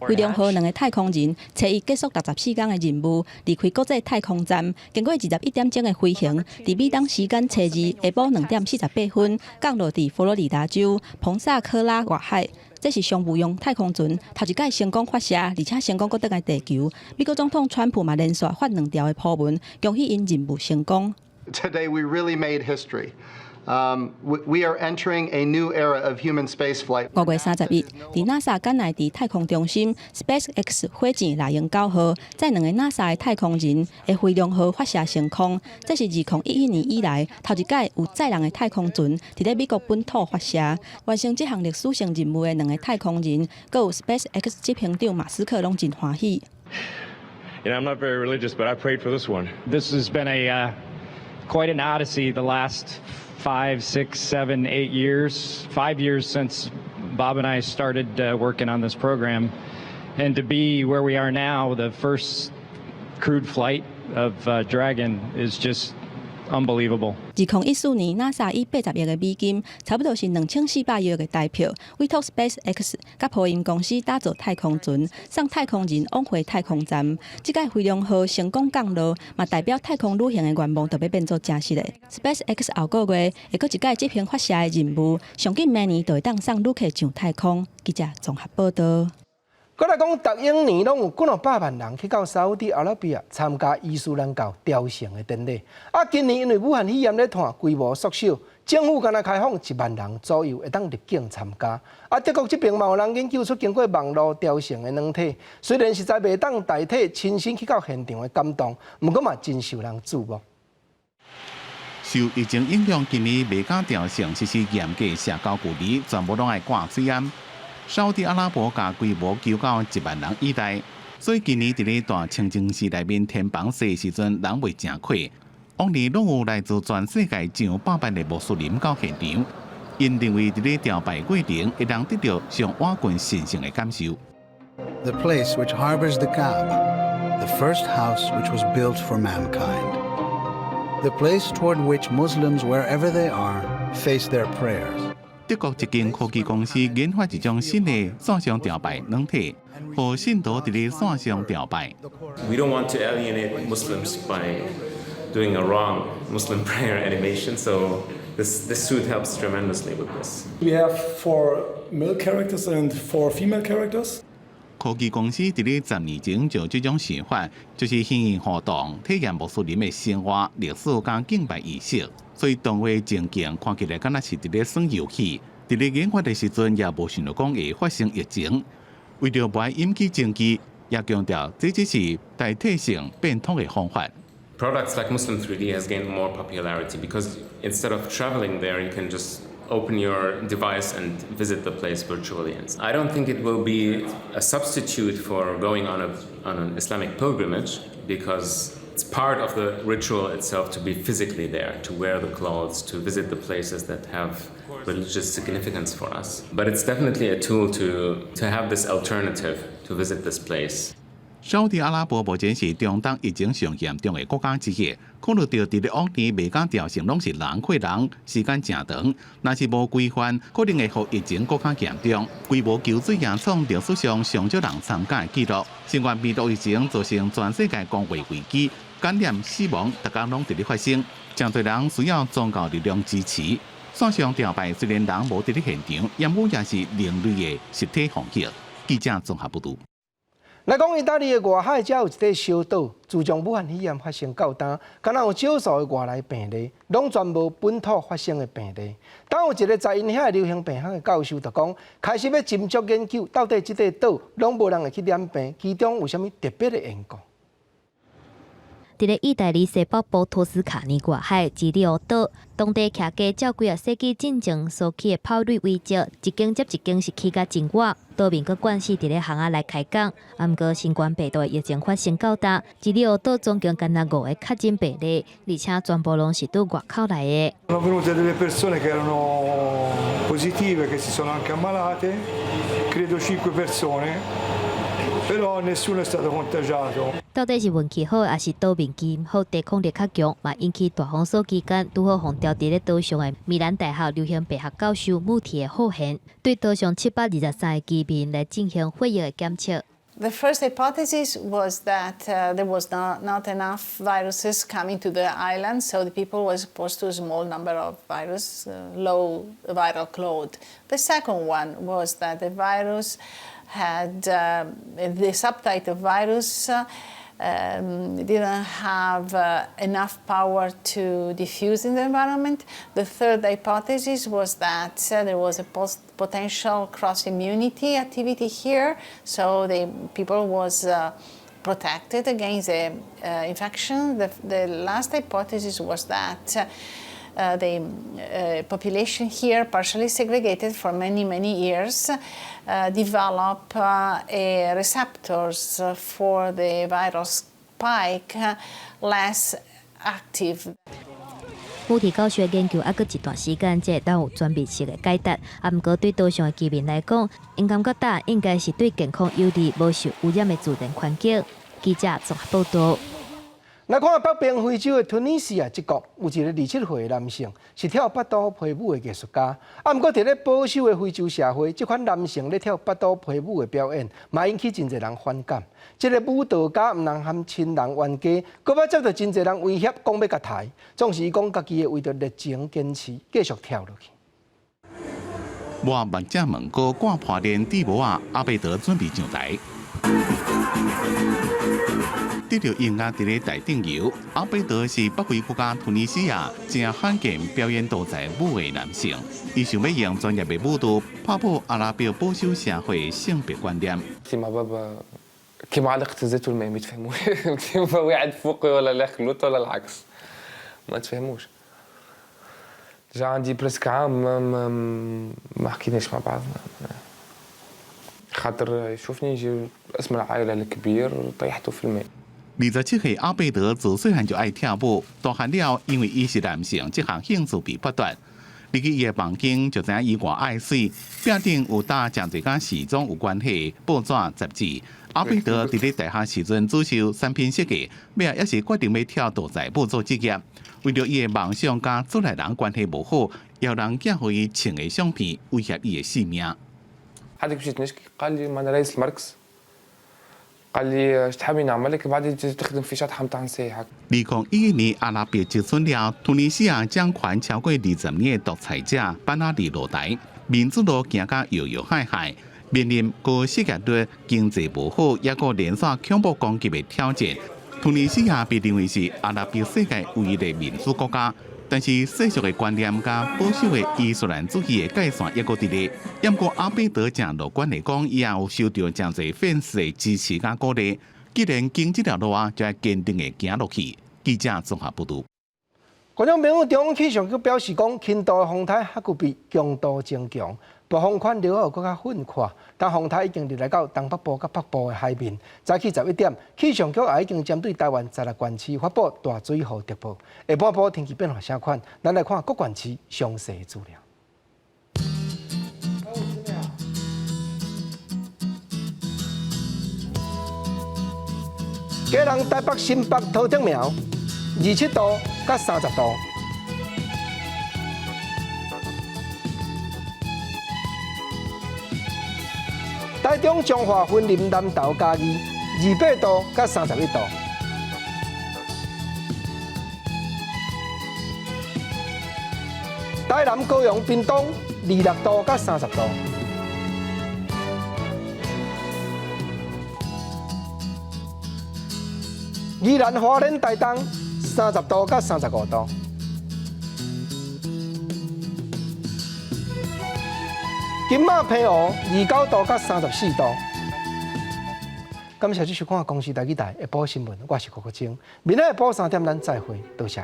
飛龍號兩个太空人初一結束64工的任務，離開國際太空站，經過21點鐘的飛行，佇美東時間初二下晡2點48分降落佇佛羅里達州彭薩科拉外海。這是商務用太空船頭一擺成功發射，而且成功閣轉來地球。美國總統川普嘛連續發兩條的鋪文，恭喜𪜶任務成功。 Today we really made history. We are entering a new era of human spaceflight. 5月31日，佇 NASA 甘迺迪太空中心，SpaceX 火箭獵鷹9號載兩个 NASA 的太空人的飛龍號發射升空，這是2011年以來頭一擺有載人的太空船佇咧美國本土發射。完成這項歷史性任務的兩个太空人，閣有 SpaceX 執行長馬斯克攏真歡喜。 You know, I'm not very religious, but I prayed for this one. This has been a quite an odyssey the last 5, 6, 7, 8 years, 5 years since Bob and I started working on this program. And to be where we are now, the first crewed flight of Dragon is just unbelievable. 2014年，NASA 以80億的美金，差不多是2400億的台票，委託 SpaceX 佮波音公司打造太空船，送太空人往回太空站。這擺飛龍號成功降落，嘛代表太空旅行的願望就欲變做真實的。SpaceX 後個月會閣一擺執行發射的任務，上緊明年就會當送旅客上太空。記者綜合報道。閣來講，逐永年攏有幾若百萬人去到沙烏地阿拉伯參加伊斯蘭教朝聖的典禮。啊，今年因為武漢肺炎咧湠，規模縮小，政府干焦開放1萬人左右會當入境參加。啊，德國這邊嘛有人研究出經過網路朝聖的軟體，雖然實在袂當代替親身去到現場的感動，毋過嘛真受人矚目。受疫情影響，今年袂敢朝聖，實施嚴格社交距離，全部攏愛掛喙罨。沙烏地阿拉伯共規模求到1萬人以內，所以今年佇咧大清真寺內面天房祭時陣，人袂誠濟。往年攏有來自全世界上百萬的穆斯林到現場，𪜶認為佇咧朝拜過程，會當得著上倚近神聖的感受。 The place which harbors the Kaaba, the first house which was built for mankind. The place toward which Muslims, wherever they are, face their prayers. 德國一間科技公司研發一種新的線上朝拜軟體，予信徒佇咧線上朝拜。 We don't want to alienate Muslims by doing a wrong Muslim prayer animation, so this suit helps tremendously with this. We have four male characters and four female characters. 科技公司佇咧10年前就這種想法，就是虛擬互動，體驗穆斯林的生活、歷史佮敬拜儀式。所以動畫情景看起來敢若是佇咧耍遊戲。佇咧研發的時陣，也無想著講會發生疫情。為著無愛引起爭議，也強調這只是代替性變通的方法。 Products like Muslim 3D has gained more popularity because instead of traveling there, you can just Open your device and visit the place virtually. And I don't think it will be a substitute for going on an Islamic pilgrimage because it's part of the ritual itself to be physically there, to wear the clothes, to visit the places that have religious significance for us. But it's definitely a tool to have this alternative to visit this place. 沙特阿拉伯目前是中東疫情上嚴重的國家之一，考慮到佇咧往年麥加朝聖攏是人過人，時間誠長，若是無規範，可能會予疫情閣較嚴重。規模求水也創歷史上上少人參加的紀錄。新冠病毒疫情造成全世界公衛危機，感染、死亡，逐工攏佇咧發生，誠濟人需要宗教力量支持。線上朝拜雖然人無佇咧現場，毋過也是另類的實體方式。記者綜合報導。來講，意大利的外海遮有一塊小島，自從武漢肺炎發生到今，敢若有少數的外來病例，攏全無本土發生的病例。當有一個在𪜶遐流行病學的教授就講，開始欲斟酌研究，到底這塊島攏無人會去染病，其中有啥物特別的緣故？佇咧意大利西北部托斯卡尼外海，吉利奧島，當地徛家照幾仔世紀進前所起的炮壘遺跡，一間接一間是起甲真倚，島民閣慣勢佇咧巷仔來開講。啊，毋過新冠病毒的疫情發生到今，吉利奧島總共干焦五个確診病例，而且全部攏是對外口來的。 Sono venute delle persone che erano positive, che si sono anche ammalate, credo cinque persone, però nessuno è stato contagiato. 到底是運氣好，抑是島民基因好，抵抗力較強，嘛引起大風雪期間拄好予牢佇咧島上的米蘭大學流行病學教授穆提的好現，對島上723個居民來進行血液的檢測。 The first hypothesis was that there was not enough viruses coming to the island, so the people were exposed to a small number of virus, low viral load. The second one was that the virus had the subtype of virus didn't have enough power to diffuse in the environment. The third hypothesis was that there was a potential cross immunity activity here, so the people was protected against the infection. The last hypothesis was that the population here, partially segregated for many, many years, develop a receptors for the viral spike less active. 穆提教授研究猶閣一段時間，才會當有全面性的解答。啊，毋過對島上的居民來講，𪜶感覺膽應該是對健康有利、無受污染的自然環境。記者綜合報導。來看北邊非洲的突尼西亞這國，有一个27歲的男性，是跳腹肚皮舞的藝術家。啊，毋過佇咧保守的非洲社會，這款男性咧跳腹肚皮舞的表演，嘛引起真濟人反感。這个舞蹈家毋但和親人冤家，閣捌接到真濟人威脅，講欲共刣。總是伊講家己會為著熱情堅持，繼續跳落去。抹目鏡面具掛破鏈戴帽仔，阿貝德準備上台。得著音樂佇咧台頂遊，阿貝德是北非國家突尼西亞誠罕見表演肚臍舞的男性。伊想欲用專業的舞蹈拍破阿拉伯保守社會性別觀念。 مع بابا كيما علاقة الزيت والماء ما يتفاهموش كيما واحد فوقي ولا الاخر لوطا ولا العكس ما تفهموش déjà عندي presque عام ما حكيناش مع بعضنا خاطر يشوفني يجي اسم العائلة الكبير طيحته في الماء. 27歲阿貝德自細漢就愛跳舞，大漢了因為伊是男性，這項興趣被剝奪。入去伊的房間就知影伊偌愛媠，壁頂有貼誠濟佮時裝有關係報紙雜誌。阿貝德佇咧大學時陣主修產品設計，尾仔也是決定欲跳肚臍舞做職業。為著伊的夢想佮厝內人關係無好，有人寄予伊穿的相片，威脅伊的性命。 حدك مشيت نشكي قال لي معنا رئيس المركز قال لي اش تحبي نعمل لك بعد تخدم في شطحه نتاع نساء 2011年阿拉伯之春了，突尼西亞掌權超過20年的獨裁者班阿里落台，民主路行甲搖搖晃晃，面臨高失業率、經濟無好，抑閣連續恐怖攻擊的挑戰。突尼西亞被認為是阿拉伯世界唯一的民主國家，但是世俗的觀念佮保守的伊斯蘭主義的界線抑閣佇咧。毋過阿貝德誠樂觀的講，伊也有受著誠濟粉絲的支持佮鼓勵。既然行這條路啊，就愛堅定的行落去。記者綜合報導。觀眾朋友，中央氣象局表示講，輕度的風颱哈古比強度增強，暴風圈了後閣較分闊，但風颱已經入來到東北部佮北部的海面。早起11點，氣象局也已經針對台灣16縣市發布大水雨特報。下半晡天氣變化啥款？咱來看各縣市詳細資料。基隆、台北、新北、桃竹苗，27度佮30度。台中、彰化、雲林、南投、嘉義，28度佮31度。台南、高雄、屏東，26度佮30度。宜蘭、花蓮、台東，30度佮35度。金馬、澎湖，29度佮34度。感謝你收看《公視台語台》下晡新聞，我是郭國清。明仔下晡3點，咱再會，多謝。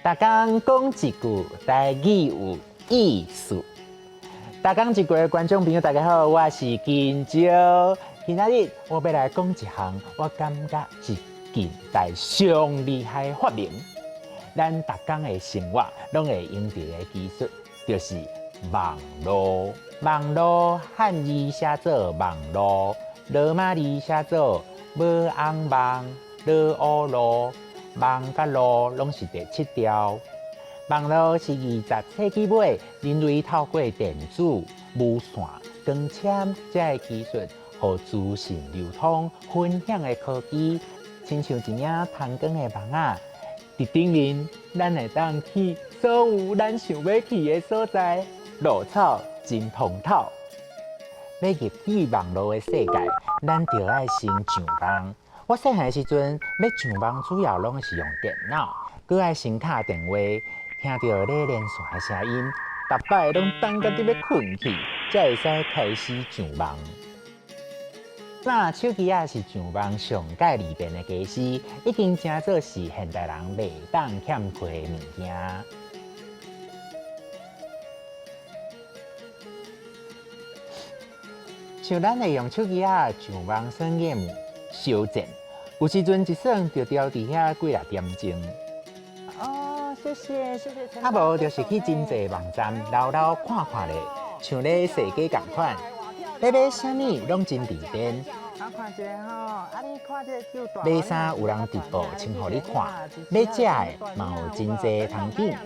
逐工講一句台語有意思。逐工一句的觀眾朋友，大家好，我是金蕉。今仔日我欲來講一項，我感覺是近代上厲害的發明。咱逐工的生活攏會用著的技術，就是網路。網路漢字寫做網路，羅馬字寫做無紅網、羅烏路。網佮路攏是第七調。網路是20世紀尾人類透過電子、無線、光纖這个技術，予資訊流通、分享的科技，親像一領通光的網仔，佇頂面咱會當去所有咱想欲去的所在，路草真通透。欲入去網路的世界，咱著愛先上網。我細漢的時陣，欲上網主要攏是用電腦，閣愛先敲電話，聽著咧連線的聲音，逐擺攏等甲得欲睏去，才會使開始上網。那手機仔是上網上蓋利便的家私，已經成做是現代人袂當欠缺的物件。像咱會用手機仔上網耍 game。相戰，有時陣一耍就牢佇遐幾若點鐘。哦，謝謝謝謝。啊無就是去真濟網站摎摎看看咧，像咧踅街仝款，欲買啥物攏真利便。買衫有人直播穿予你看，欲食的嘛有真濟通揀。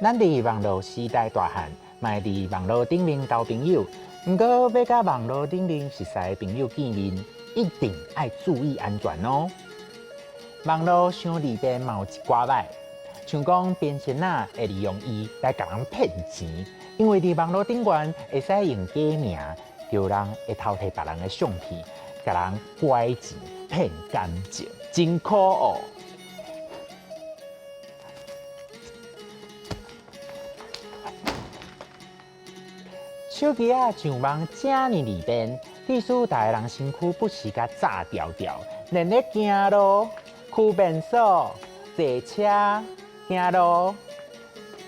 咱佇網路時代大漢，嘛會佇網路頂面交朋友。毋過，欲佮網路頂面熟似的朋友見面，一定愛注意安全哦。網路傷利便嘛有一寡䆀，像講騙仙仔會利用伊來共人騙錢，因為佇網路頂懸會使用假名，著人會偷提別人的相片，共人拐錢騙感情，真可惡。手機仔上網遮爾利便，致使逐个人身軀不時共炸牢牢，連咧行路、區便所、坐坐車、行路、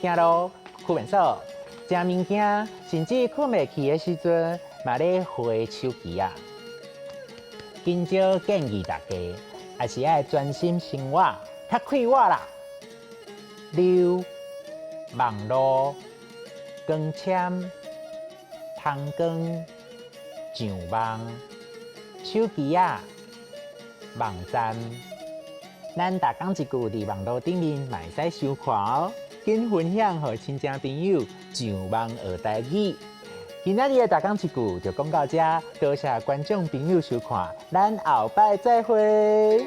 行路、去便所、食物件，甚至睏袂去的時陣，嘛咧滑手機仔。緊少建議大家，還是愛專心生活，較快活啦。溜網路、光纖、通光、上網、手機仔、網站，咱逐工一句佇網路頂面嘛會使收看哦。緊分享予親情朋友上網學台語。今仔日的逐工一句就講到遮，多謝觀眾朋友收看，咱後擺再會。